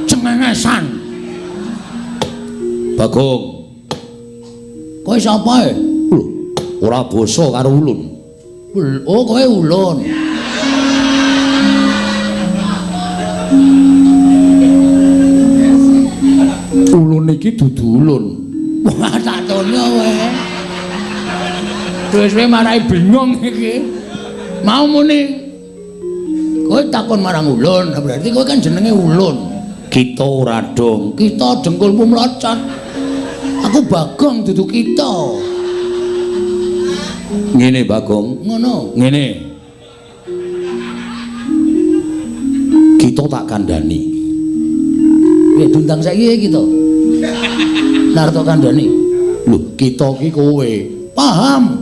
cengengesan. Bagong. Kowe sapa e? Lho, ora basa karo ulun. Oh, kowe ulun. Ulun iki dudu ulun. Wah, tak tono kowe. Terus kowe marai bingung iki. Mau muni kowe takon marang ulun, berarti kowe kan jenenge ulun. Kita ora dong, kita dengkulmu mlocot. Aku Bagong dudu kita. Ngene Bagong, ngono. Ngene. Kita tak kandhani. Ya diundang saiki kita. Narto kandhani. Lho, kita ki kowe. Paham.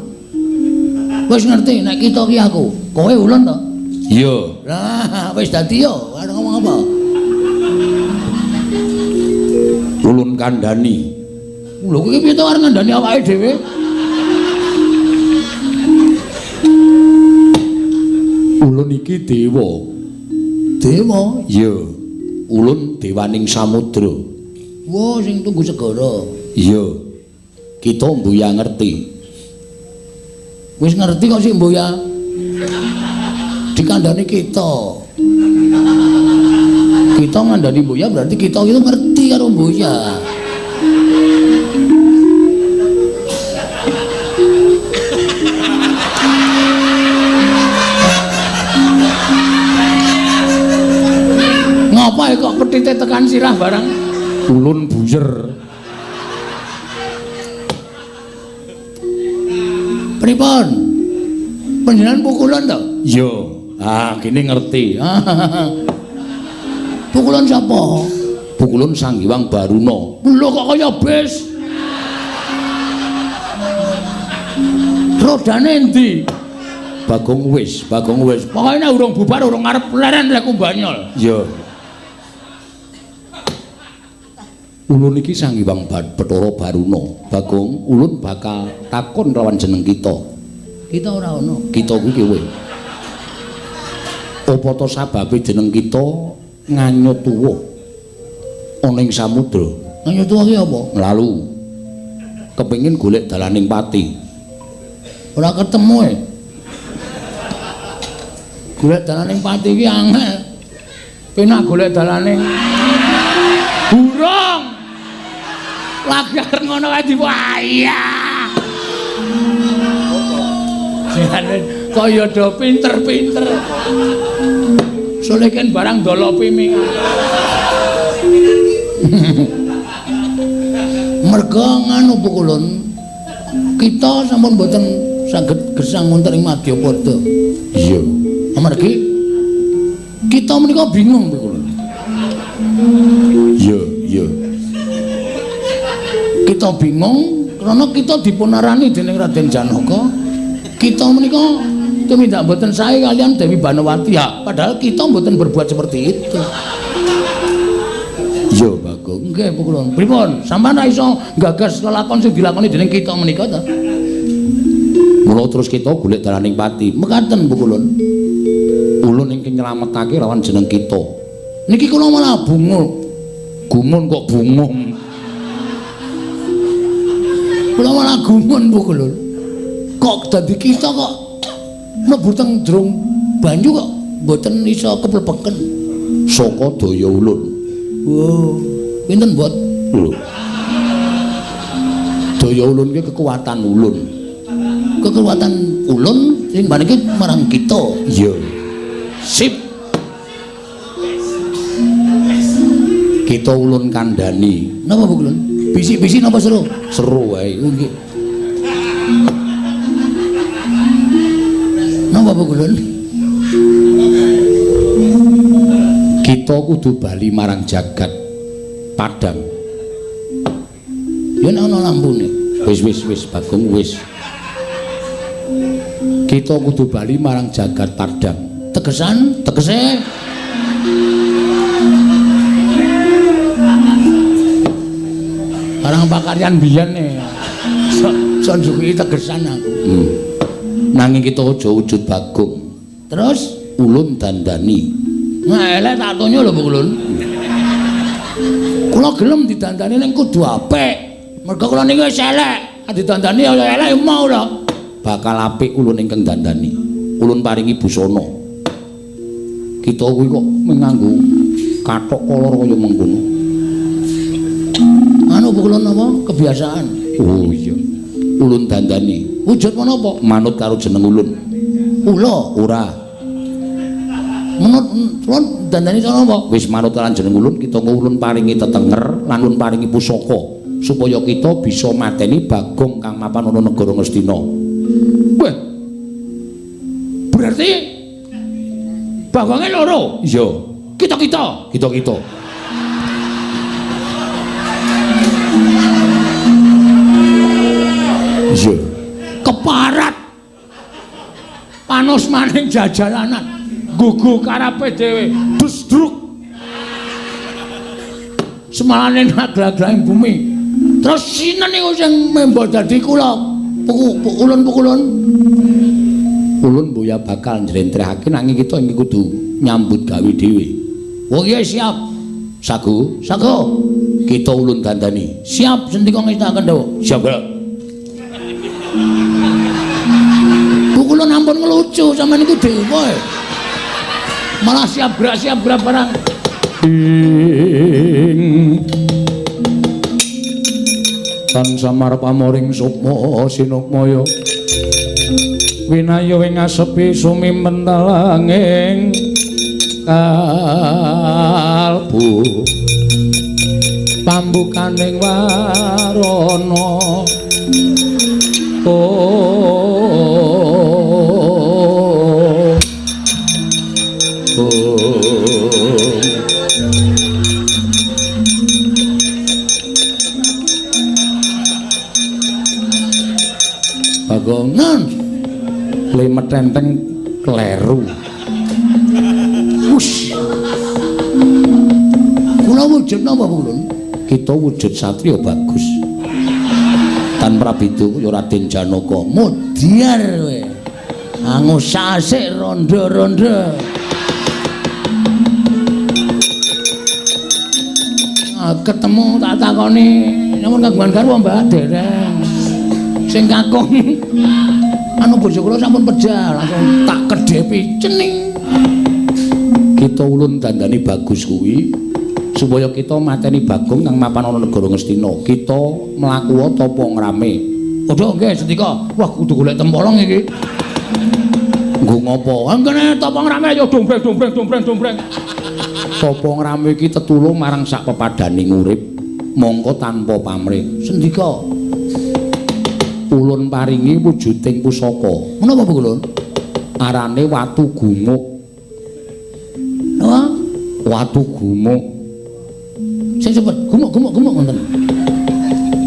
Wis ngerti nek kita ki aku. Kowe ulun to? Iya. Lah, wis dadi yo, arep ngomong apa? Ulun kandhani. Lho kowe piye to arep ngandhani awake dhewe? Ulun iki dewa. Dewa? Iya. Ulun dewaning samudra. Wah, sing tunggu segara. Iya. Kita mbuya ngerti. Wis ngerti kok sik mbuya. Dikandhani kita. Kita ngandhani mbuya berarti kita itu ngerti karo mbuya. Ngapa kok petite tekan sirah barang? Ulun buyer. Pripun? Panjenengan pukulan to? Iya. Ah, kene ngerti. Pukulan sapa? Pukulan Sang Hyang Baruna. Lho kok kaya bis. Rodane endi? Bagong wis, Bagong wis. Pokoke nek urung bubar urung arep leren lek kumbanyol. Iya. Ulun iki Sang Hyang Bathara Baruna. Bagong, ulun bakal takon lawan jeneng kita. Kita ora ana. Kita kuwi kowe. Apa to sababe jeneng kita nganyut tuwa ana ing samudra? Nganyut tuwa ki apa? Lalu kepengin golek dalaning pati. Ora ketemu e. Golek dalaning pati ki angel. Penak golek dalaning burung. Lagi arep ngono kae diwayah. Jane kaya do pinter-pinter. Soleken barang dolopi ming. Merga nganu pukulun kita sampun mboten saged gesang wonten ing Madyapada. Iya. Amargi kita menika bingung pukulun. Iya, iya. Kita bingung karena kita dipunarani dening Raden Janaka. Kita menika tumindak mboten sae kalian Dewi Banowati ya, padahal kita mboten berbuat seperti itu. Iya, Bagong. Nggih, pukulun. Pripun? Sampeyan ra iso nggagas lelakon sing dilakoni dening kita menika ta? Mula terus kita golek dalaning pati. Mekaten pukulun. Ulun ingkang nyelametake lawan jeneng kita. Niki kula malah bungung. Gumun kok bungung. Kula malah gumun pukulun. Kok dadi kita kok mlebu teng jero banyu kok mboten iso keplebeken. Saka daya ulun. Oh, pinten mbot? Lho. Daya ulun ki kekuatan ulun. Kekuatan ulun sing bareng marang kita. Iya. Sip. Kita ulun kandhani. Napa Bu Ulun? Bisik-bisik napa seru? Seru wae. Nggih. Napa Bu Ulun? Kita kudu bali marang jagat Padang. Yen ana lampune. Wis wis wis Bagong wis. Kita kudu bali marang jagat Padang. Tegesan, tegese barang pakaryan biyen e. Sok njuki tegesan aku. Nanging kita aja wujud Bagong. Terus ulun dandani. Nah, elek tak tonyo lho, Bu Ulun. Kula gelem didandani ning kudu apik. Mergo kula niki wis elek. Didandani ya elek mau lho. Bakal apik ulun ingkang dandani. Ulun paringi busana. Kita kuwi kok nganggo kathok kolor kaya mengkono. Anu Bu Ulun apa? Kebiasaan. Oh iya. Ulun dandani. Wujud menapa? Manut karo jeneng ulun. Ula ora. Menurut ulun dandani cara apa? Wis manut lan jeneng ulun, kita ulun paringi tetenger lan ulun paringi pusaka supaya kita bisa mateni Bagong kang mapan ana negara Ngastina. Wah. Berarti Bagonge loro? Iya. Kita-kita. Kita-kita. Iya. Keparat. Panos maning jajalanan. Gugu karepe dhewe, dusdruk. Semalane naglag-glaging bumi. Terus sinten niku sing membo dadi kula? Ulun-pukulun. Ulun boya bakal njlentrehake nanging kita iki kudu nyambut gawe dhewe. Oh iya siap. Sago, sago. Kita ulun dandani. Siap sendika ngestakaken dawuh. Siap, Pak. Pukulun ampun ngelucu sampean niku dewa. Malah siap gerak barang. Ing tan samar pamoring sukma sinukmaya winaya ing asepi sumimentalanging kalbu pambukaning warana. Bagong. Nun. Le metenteng kleru. Wus. Kula wujud napa, Ulun? Kita wujud satriya bagus. Tan Prabedu ya Raden Janaka. Mudyar kowe. Angus asik rondo-rondo. Ketemu tak takoni, nyuwun kagungan garwa Mbah dereng. Sing kakung anu bojo kula sampun pejah, langsung tak kedhepi cening. Kita ulun dandani bagus kuwi supaya kita mateni Bagong kang mapan ana negara Ngastina. Kita mlaku tapa ngrame. Padha nggih sendika. Wah kudu golek tempolong iki. Nggo ngopo? Angkene tapa ngrame ya dombreng dombreng dombreng dombreng. Tapa ngrame iki tetulung marang sak pepadaning urip mongko tanpa pamrih. Sendika. Ulun paringi wujuding pusaka. Menapa Bu Ulun? Arane watu gumuk. Napa? Watu gumuk. Sing cepet gumuk-gumuk-gumuk ngoten.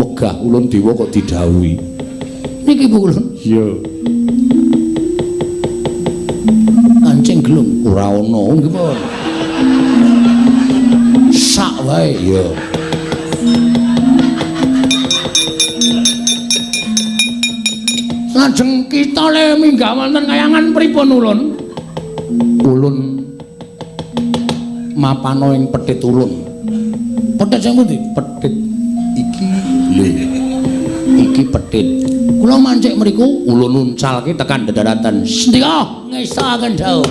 Wegah ulun dewa kok didhawuhi. Niki Bu Ulun. Iya. Kancing gelung ora ana nggih pun. Sak wae iya. Lajeng kita le minggah wonten kayangan pripun ulun? Ulun mapana ing petit ulun. Petit sing pundi? Petit iki lho. Iki petit. Kula mancik mriku ulun uncalke tekan dedaratan. Sendika ngestokaken dawuh.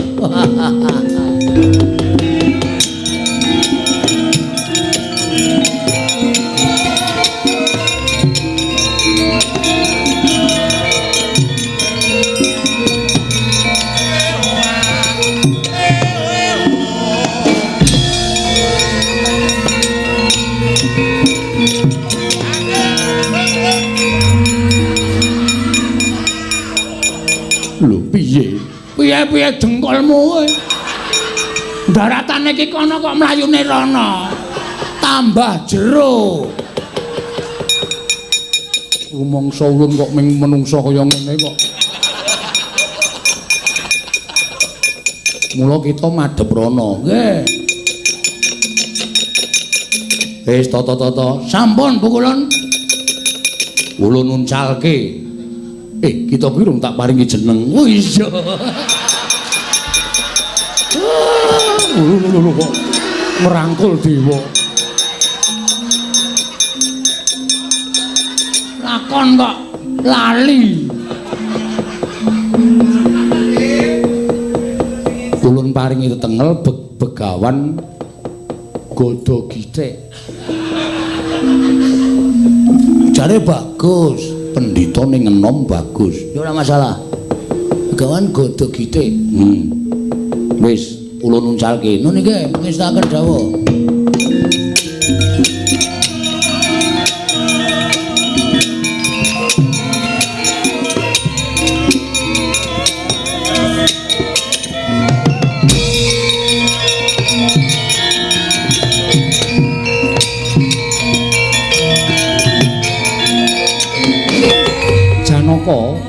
Lho piye? Piye-piye dengkulmu kowe? Daratane iki kono kok mlayune rono. Tambah jero. Rumangsa ulun kok ming menungsa kaya ngene kok. Mula kita madhep rono. Nggih. Wis tata-tata. Sampun Bu Kulun. Ulun uncalke. Kita kuwi rung tak paringi jeneng. Oh iya. Lho kok ngrangkul dewa. Lakon kok lali. Ulun paringi tetengel begawan Godo Githik. Jare bagus. Pendhita ning enom bagus. Ya ora masalah. Begawan Godo Githik. Wis ulun uncalke. Nun iki ngestaken dawuh.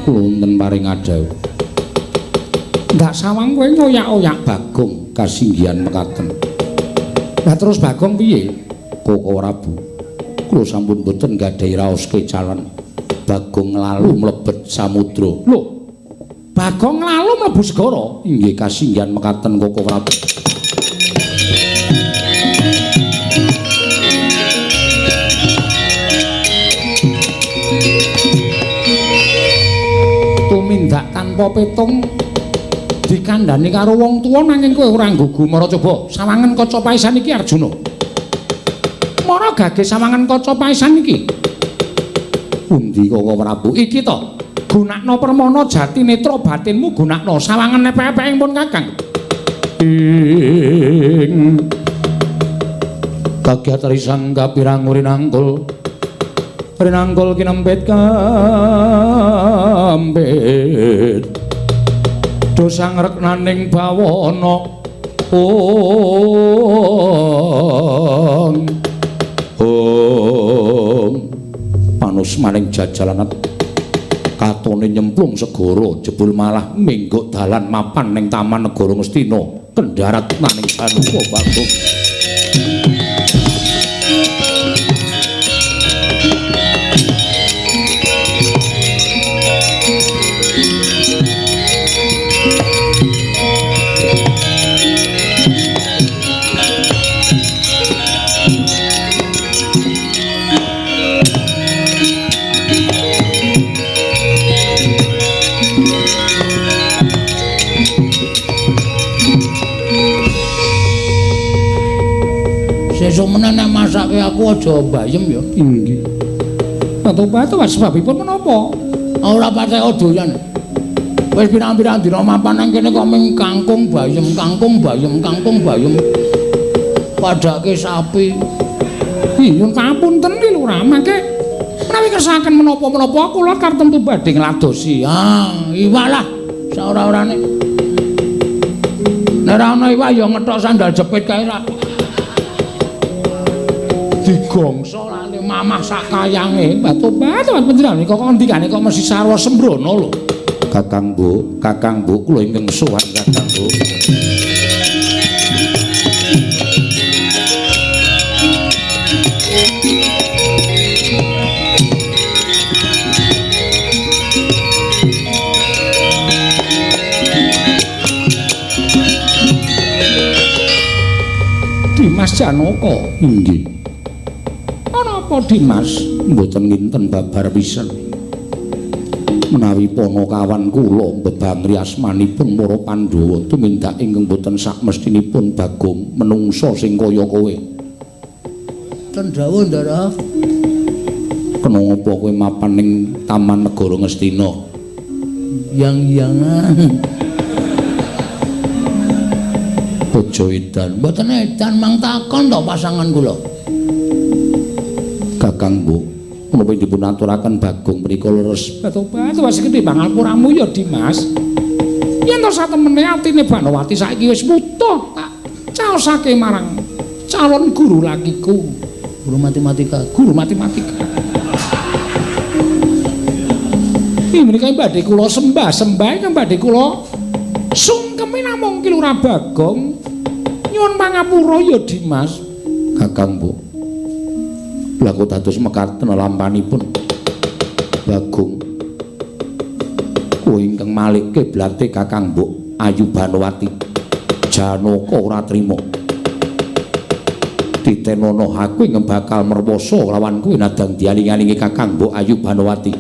Wonten paring adhawuh. Ndak sawang kowe ngoyak-oyak Bagong kasinggihan mekaten. Lah terus Bagong piye? Koko Prabu. Kula sampun boten gadhahi raos kecalan. Bagong lalu mlebet samudra. Lho. Bagong lalu mlebu segara? Inggih kasinggihan mekaten Koko Prabu. Tumindak tanpa petung dikandhani karo wong tuwa nanging kowe ora nggugu mara coba sawangen kaca paesan iki Arjuna. Mara gage sawangen kaca paesan iki. Pundi Koko Prabu? Iki to. Gunakno permana jati netra batinmu gunakno sawangen epek-epek pun Kakang. Ing kagyat risang kapirang rinangkul rinangkul kinempit kampit dosa ngreknaning bawana ong ong panus maning jajalanat Katone nyemplung segara jebul malah mingguk dalan mapan ning Taman Negara Ngastina kendharat maning Janaka Bagong. Sesuk meneh nek masake aku aja bayem ya. Inggih. Batu-batu sebabipun menapa? Ora patek doyan. Wis pirang-pirang dina mapan nang kene kok ming kangkung bayem, kangkung bayem, kangkung bayem. Padake sapi. Nyuwun pamunten ki Lurah, mangke menawi kersakaken menapa-menapa kula tartemtu badhe ngladosi. Ah, iwak lah saora-orane. Nek ora ana iwak ya ngethok sandal jepit kae ra. Digongso lali mamah sak kayange. Batu-batu panjenengan kok ngendikane kok mesti sarwa sembrono lho. Kakang Bu, Kakang Bu kula ingkang sowan Kakang Bu. Dimas Janaka. Inggih. Ana apa Dimas? Mboten nginten babar pisan. Menawi panakawan kula mbebangri asmanipun para Pandhawa tumindak ingkang boten sakmestinipun Bagong menungsa sing kaya kowe. Ten dawuh, Ndara. Kena ngapa kowe mapan ning Taman Negara Ngastina? Yang-yangan. Aja edan. Mboten edan mang takon to pasangan kula. Kakang Bu, menapa dipun aturaken Bagong menika leres? Batu-batu wis gedhe pangapuramu ya Dimas. Yen to satemene atine Banowati saiki wis wutuh tak caosake marang calon guru lakiku, guru matematika, guru matematika. Iki menika badhe kula sembah-sembah ingkang badhe kula sungkemi namung Ki Lurah Bagong. Nyuwun pangapura ya Dimas. Kakang Bu, lha kok dados mekaten lampanipun Bagong. Kowe ingkang malih kiblate Kakang Mbok Ayu Banowati. Janaka ora trima. Titenono aku ingkang bakal merwoso lawan kowe nadang dialing-alingi Kakang Mbok Ayu Banowati.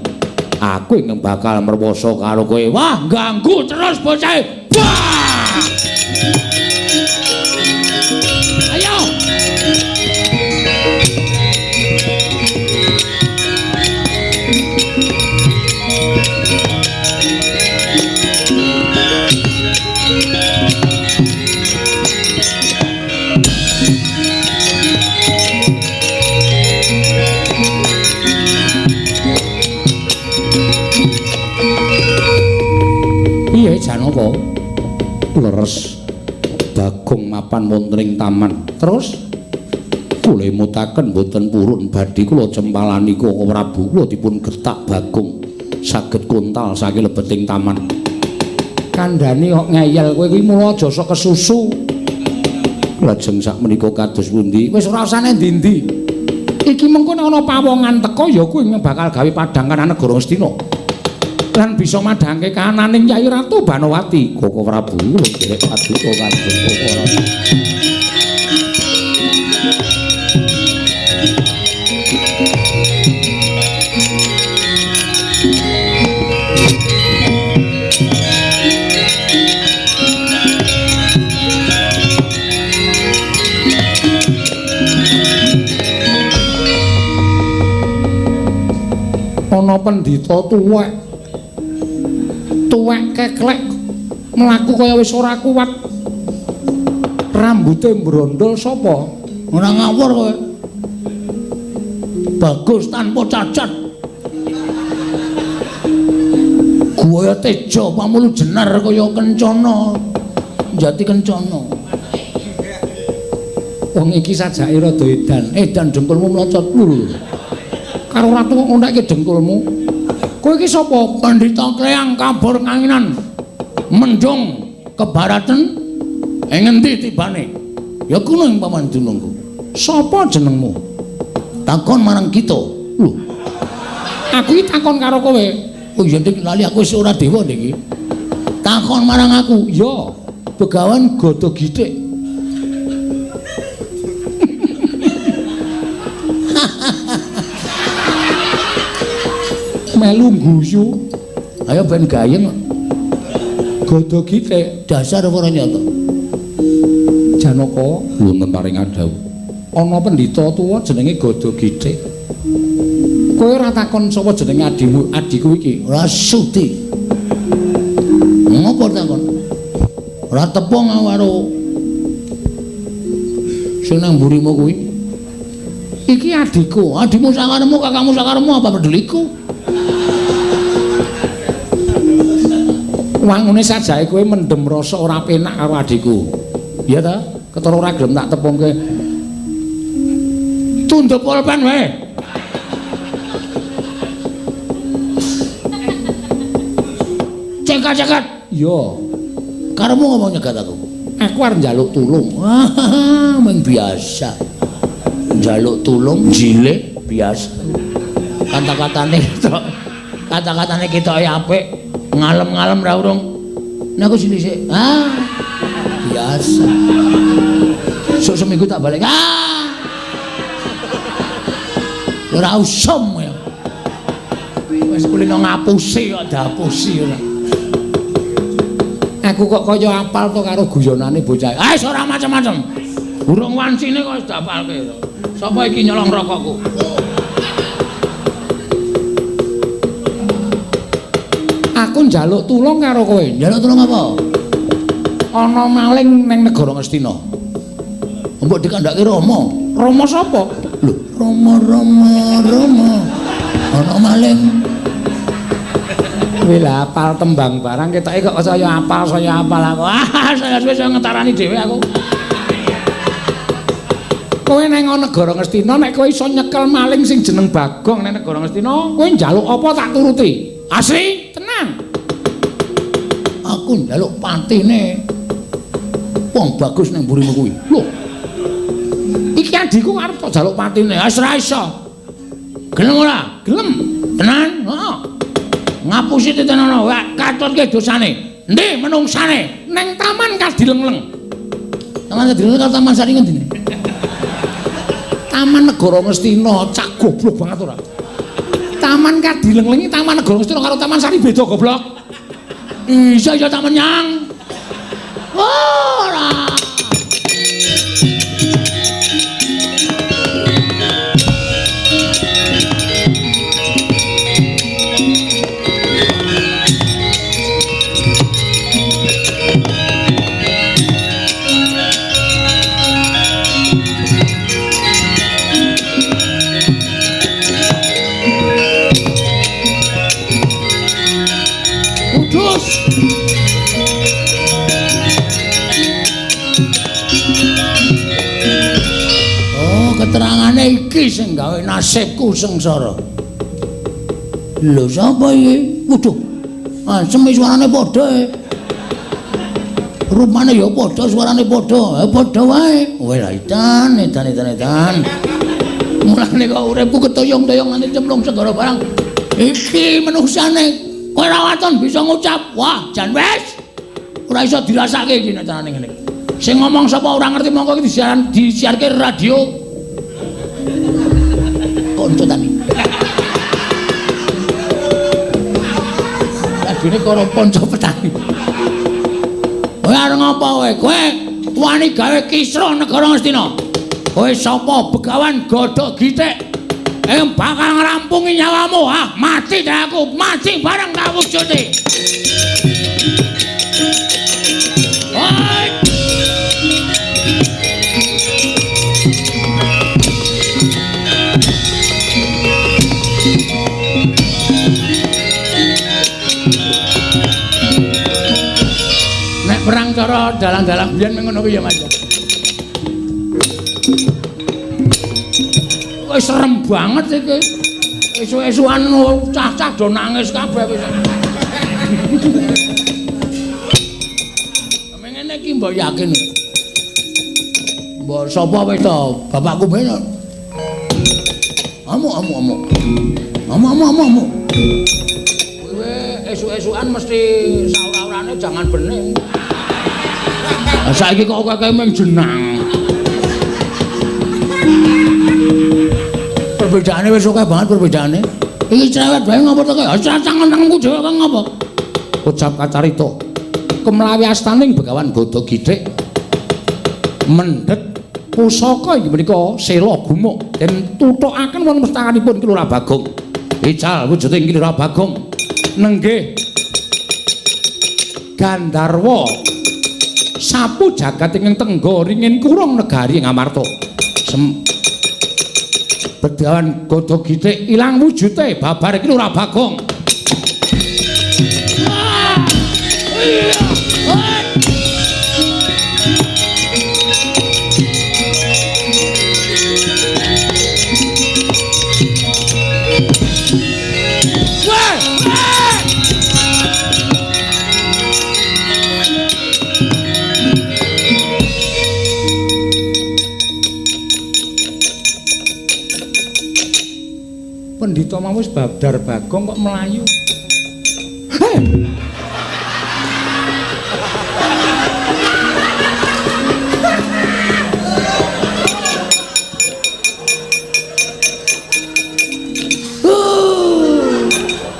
Aku ingkang bakal merwoso karo kowe. Wah, ganggu terus bocah. Wah! Ayo. Piye Janaka? Leres Bagong mapan wonten ing taman. Terus kula emutaken boten purun badhe kula cempalani Koko Prabu kula dipun gertak Bagong saged kontal saking lebeting taman. Kandhane kok ngeyel kowe kuwi mula aja sok kesusu. Lajeng sak menika kados pundi? Wis ora usah endi-endi. Iki mengko nek ana pawongan teka ya kuwi bakal gawe padhang kanan negara Ngastina. Lan bisa madhangke kananing Kyai Ratu Banowati. Koko Prabu kula nderek paduka kanjeng Koko Prabu. Ana pendhita tuwek. Tuwek keklek mlaku kaya wis ora kuat. Rambute mbrondol sapa? Ora ngawur kowe. Bagus tanpa cacat. Guaya teja pamulu jenar kaya kencana. Jati kencana. Wong iki sajake rada edan. Edan dengkulmu mlocot lho. Karo ratu kok ngontekke dengkulmu. Kowe iki sapa? Pandhita Kleyang kabur kanginan. Mendung kebaraten ing ngendi tibane? Ya kuno ing paman dunungku. Sapa jenengmu? Takon marang kita. Lho. Aku iki takon karo kowe. Oh iya dik lali aku wis ora dewa niki. Takon marang aku. Ya, Begawan Gada Githik. Melu guyu. Ayo ben gayeng. Gada Githik dasar ora nyata. Janaka wonten paring adhawuh. Ana pendhita tuwa jenenge Gada Githik. Kowe ora takon sapa jenenge adimu, adhiku iki? Ora sudi. Ngopo takon? Ora tepung karo sing nang mburimu kuwi. Iki adhiku, adhimu sakaremu, kakangmu sakaremu apa peduliku? Wangune sajake kowe mendem rasa ora penak karo adhiku. Iya ta? Ketara ora gelem tak tepungke. Tunduk pulpen wae. Cekat-cekat. Iya. Karemu ngomong nyegat aku. Aku arep njaluk tulung. Wah, mung biasa. Njaluk tulung jile biasa. Kata-katane ketok. Kata-katane ketoke apik. Ngalem-ngalem ra urung. Nek aku sini sik. Ah. Biasa. Sok seminggu tak balik. Ah. Ora usum ya. Wis kulino ngapusi kok diapusi ora. Aku kok kaya apal to karo guyonane bocah. Ah wis ora macem-macem. Urung wancine kok wis diapalke. Sapa iki nyolong rokokku? Aku njaluk tulung karo kowe. Njaluk tulung apa? Ana maling ning negara Ngastina. Mbok dikandhake Rama. Rama sapa? Lho, Rama Rama Rama. Ana maling. Kowe lah apal tembang barang ketoke kok saya apal aku. Ah, saya wis ngetarani dhewe aku. Kowe nang negara Ngastina nek kowe iso nyekel maling sing jeneng Bagong nang negara Ngastina, kowe njaluk apa tak turuti. Asli, tenang. Aku njaluk patine wong bagus nang mburimu kuwi. Lho. Iki adhiku arep tok njaluk patine. Wis ora iso. Gelem ora? Gelem. Tenan? Heeh. Ngapusi titenono, wae katutke dosane. Endi menungsane? Neng Taman Kadilengleng. Taman Kadilengleng karo Taman Sari ngendi? Taman Negara Ngastina, cak goblok banget ora. Taman Kadilengleng iki Taman Negara Ngastina karo Taman Sari beda goblok. Iya iya tak menyang. Ora. Oh, keterangane iki sing gawe nasibku sengsara. Lho sapa iki? Waduh. Asem suarane padha e. Rupane ya padha, suarane padha. Padha wae. Kowe lah edan, edan, edan, edan. Mulane kok uripku ketoyong-toyong nganti cemplung segara barang. Iki menungsane. Kowe ora waton bisa ngucap. Wah, jan wis. Ora iso dirasake iki nek carane ngene. Sing ngomong sapa ora ngerti mongko iki disiarke radio. Kanca tani. Radione karo kanca petani. Kowe arep ngopo kowe? Kowe wani gawe kisruh negara Ngastina. Kowe sapa Begawan Godhog Githik? Yang bakal ngrampungi nyawamu. Ah, mati dah aku, mati bareng tak wujudi. Oi. Nek perang cara dalang-dalang biyen ngono kuwi ya Mas. Wis serem banget iki. Esuk-esukan cah-cah do nangis kabeh wis. Ngene iki mbok yakin. Mbok sapa wis to? Bapakku ben. Amuk amuk amuk. Amuk amuk amuk amuk. Kowe esuk-esukan mesti saur-aurane jangan bening. Lah saiki kok kowe mung jenang. Perbedaane wis akeh banget perbedaane. Iki cerewet bae ngopo to kowe? Cangang-cangangku dhewe kok ngopo? Ucap kacarita. Kemlawi astaning Begawan Gada Githik mendhet pusaka inggih menika sela gumuk den tuthukaken wonten pestakanipun Ki Lurah Bagong. Ical wujuding Ki Lurah Bagong nenggih Gandharwa sapu jagat ingkang tengga ringin kurung negari Ngamarta. Begawan Gada Githik ilang wujute babar Ki Lurah Bagong. Pendhita mau wis babdar Bagong kok melayu. Heh.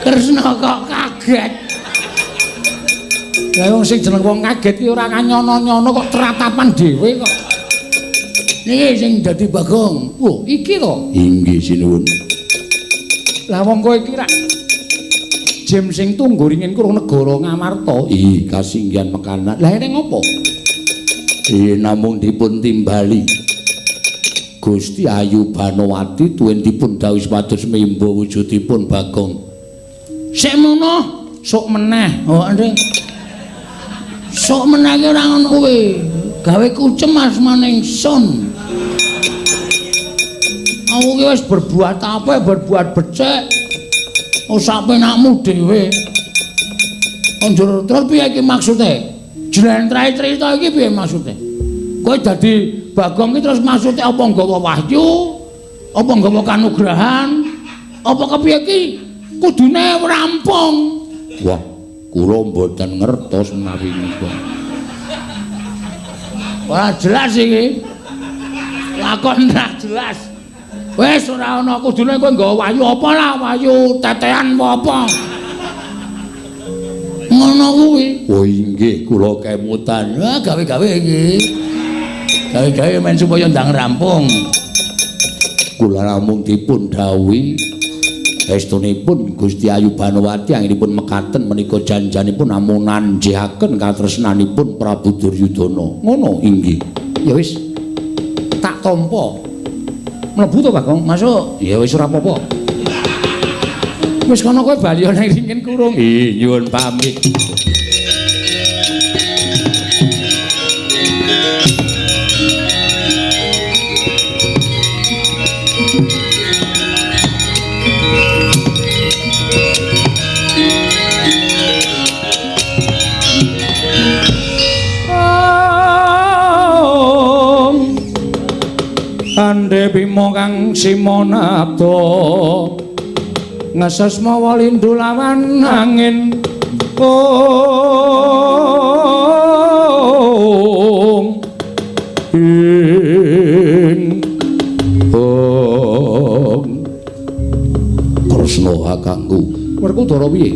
Kresna kok kaget. Lah wong sing jeneng wong kaget ki ora kanyono-nyono kok tratapan dhewe kok. Niki sing dadi Bagong. Oh, iki to. Inggih sinuwun. Lah wong kowe iki rak jem sing tunggu ringin kurung negara Ngamarta. Ih, kasinggihan mekanan. Lah ene ngopo? Ih, namung dipun timbali. Gusti Ayu Banowati tuwin dipun dawuhi supados membo wujudipun Bagong. Sik mono, sok meneh. Oh, ndek. Sok meneh ki ora ngono kuwi. Gawe kucem asmane ingsun. Aku ki wis berbuat apa, berbuat becik. Oh, sak penakmu dhewe. Njur terus piye iki maksude? Jlentrahe crita iki piye maksude? Kowe dadi Bagong ki terus maksude apa nggawa wahyu? Apa nggawa kanugrahan? Apa kepiye ki? Kudune rampung. Wah, kula mboten ngertos menawi niku. Ora jelas iki. Lakon ora jelas. Wis ora ana kudune kowe nggawa wahyu apa lah, wahyu tetean apa. Ngono kuwi. Oh inggih, kula kemutan. Wah, gawe-gawe iki. Gawe-gawe men supaya ndang rampung. Kula namung dipun dawuhi estunipun Gusti Ayu Banowati anggenipun mekaten menika janjanipun namung nanjihaken katresnanipun Prabu Duryudana. Ngono inggih. Ya wis. Tak tampa. Mlebu to Bagong? Masuk. Ya wis ora apa-apa. Wis kono kowe bali nang ringin kurung. Ih, nyuwun pamit. Andhe Bima kang simonabda ngeses mawa lindu lawan angin. Ong ing ong Kresna kakangku. Werkudara piye?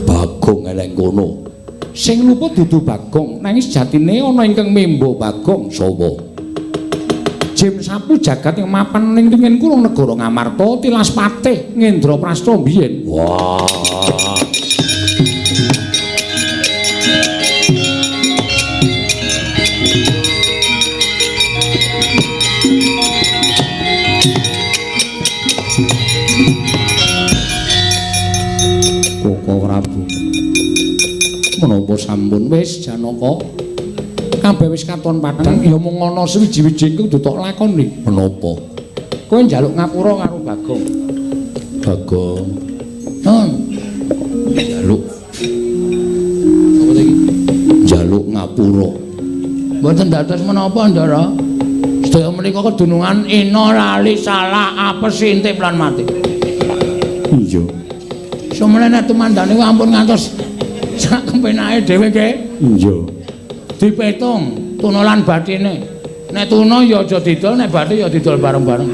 Bagong eleng kono. Sing luput dudu Bagong, nanging sejatine ana ingkang membo Bagong. Sapa? Jem sapu jagat ing mapan ning ringin kurung negara Ngamarta tilas patih Ngendraprasta biyen. Wah. Koko Prabu. Menapa sampun wis Janaka? Kabeh wis katon padhang ya mung ana suwiji-wiji kudu tok lakoni. Menapa? Kowe njaluk ngapura karo Bagong. Bagong. Nun. Njaluk. Apa ta iki? Njaluk ngapura. Mboten dados menapa, Ndara? Sedaya menika kedunungan ina lali salah apes intip lan mati. Iya. Sumene nek tumandane ampun ngantos sak kempenake dhewe nggih. Iya. Dipetung tuna lan batine. Nek tuna ya aja didol, nek bathi ya didol bareng-bareng.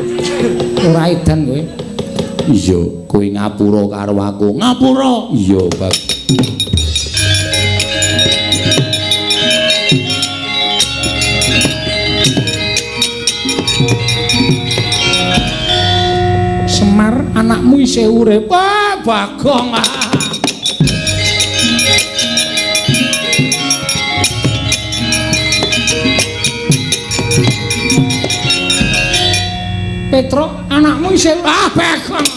Ora edan kowe. Iya, kowe ngapura karo aku. Ngapura. Iya, Bab. Semar anakmu isih urip. Wah, Bagong. Petruk anakmu isih ah Bagong.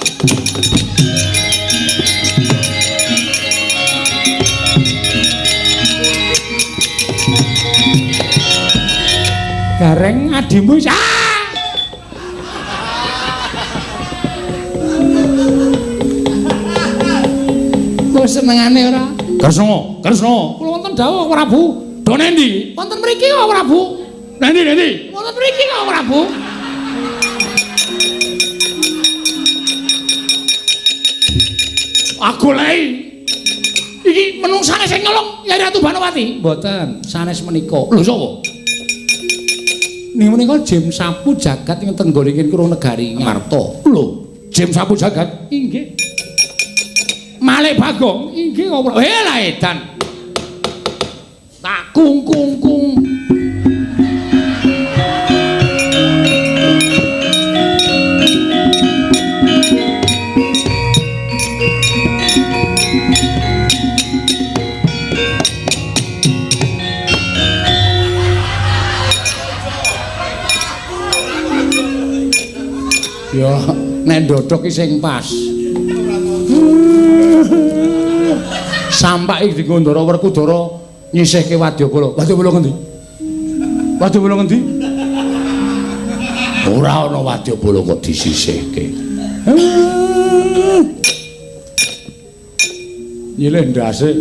Gareng adimu isih ah. Kok senengane ora? Kresna, Kresna. Kula wonten dawuh Prabu. Do nendi? Wonten mriki kok Prabu. Nendi, nendi? Wonten mriki kok Prabu. Aku lei. Iki menungsane sing nyolong Yai Ratu Banowati. Mboten, sanes menika. Lho sapa? Ning menika Jim Sapu Jagat ing tenggone Kurung Negari Ngamarta. Lho, Jim Sapu Jagat? Inggih. Malik Bagong. Inggih kok. Eh lah edan. Tak kung kung kung. Ya, nek ndodhok iki sing pas. Sampak iki dienggo Ndara Werkudara nyisihke wadyabala. Wadyabala ngendi? Wadyabala ngendi? Ora ana wadyabala kok disisihke. Nyilih ndase.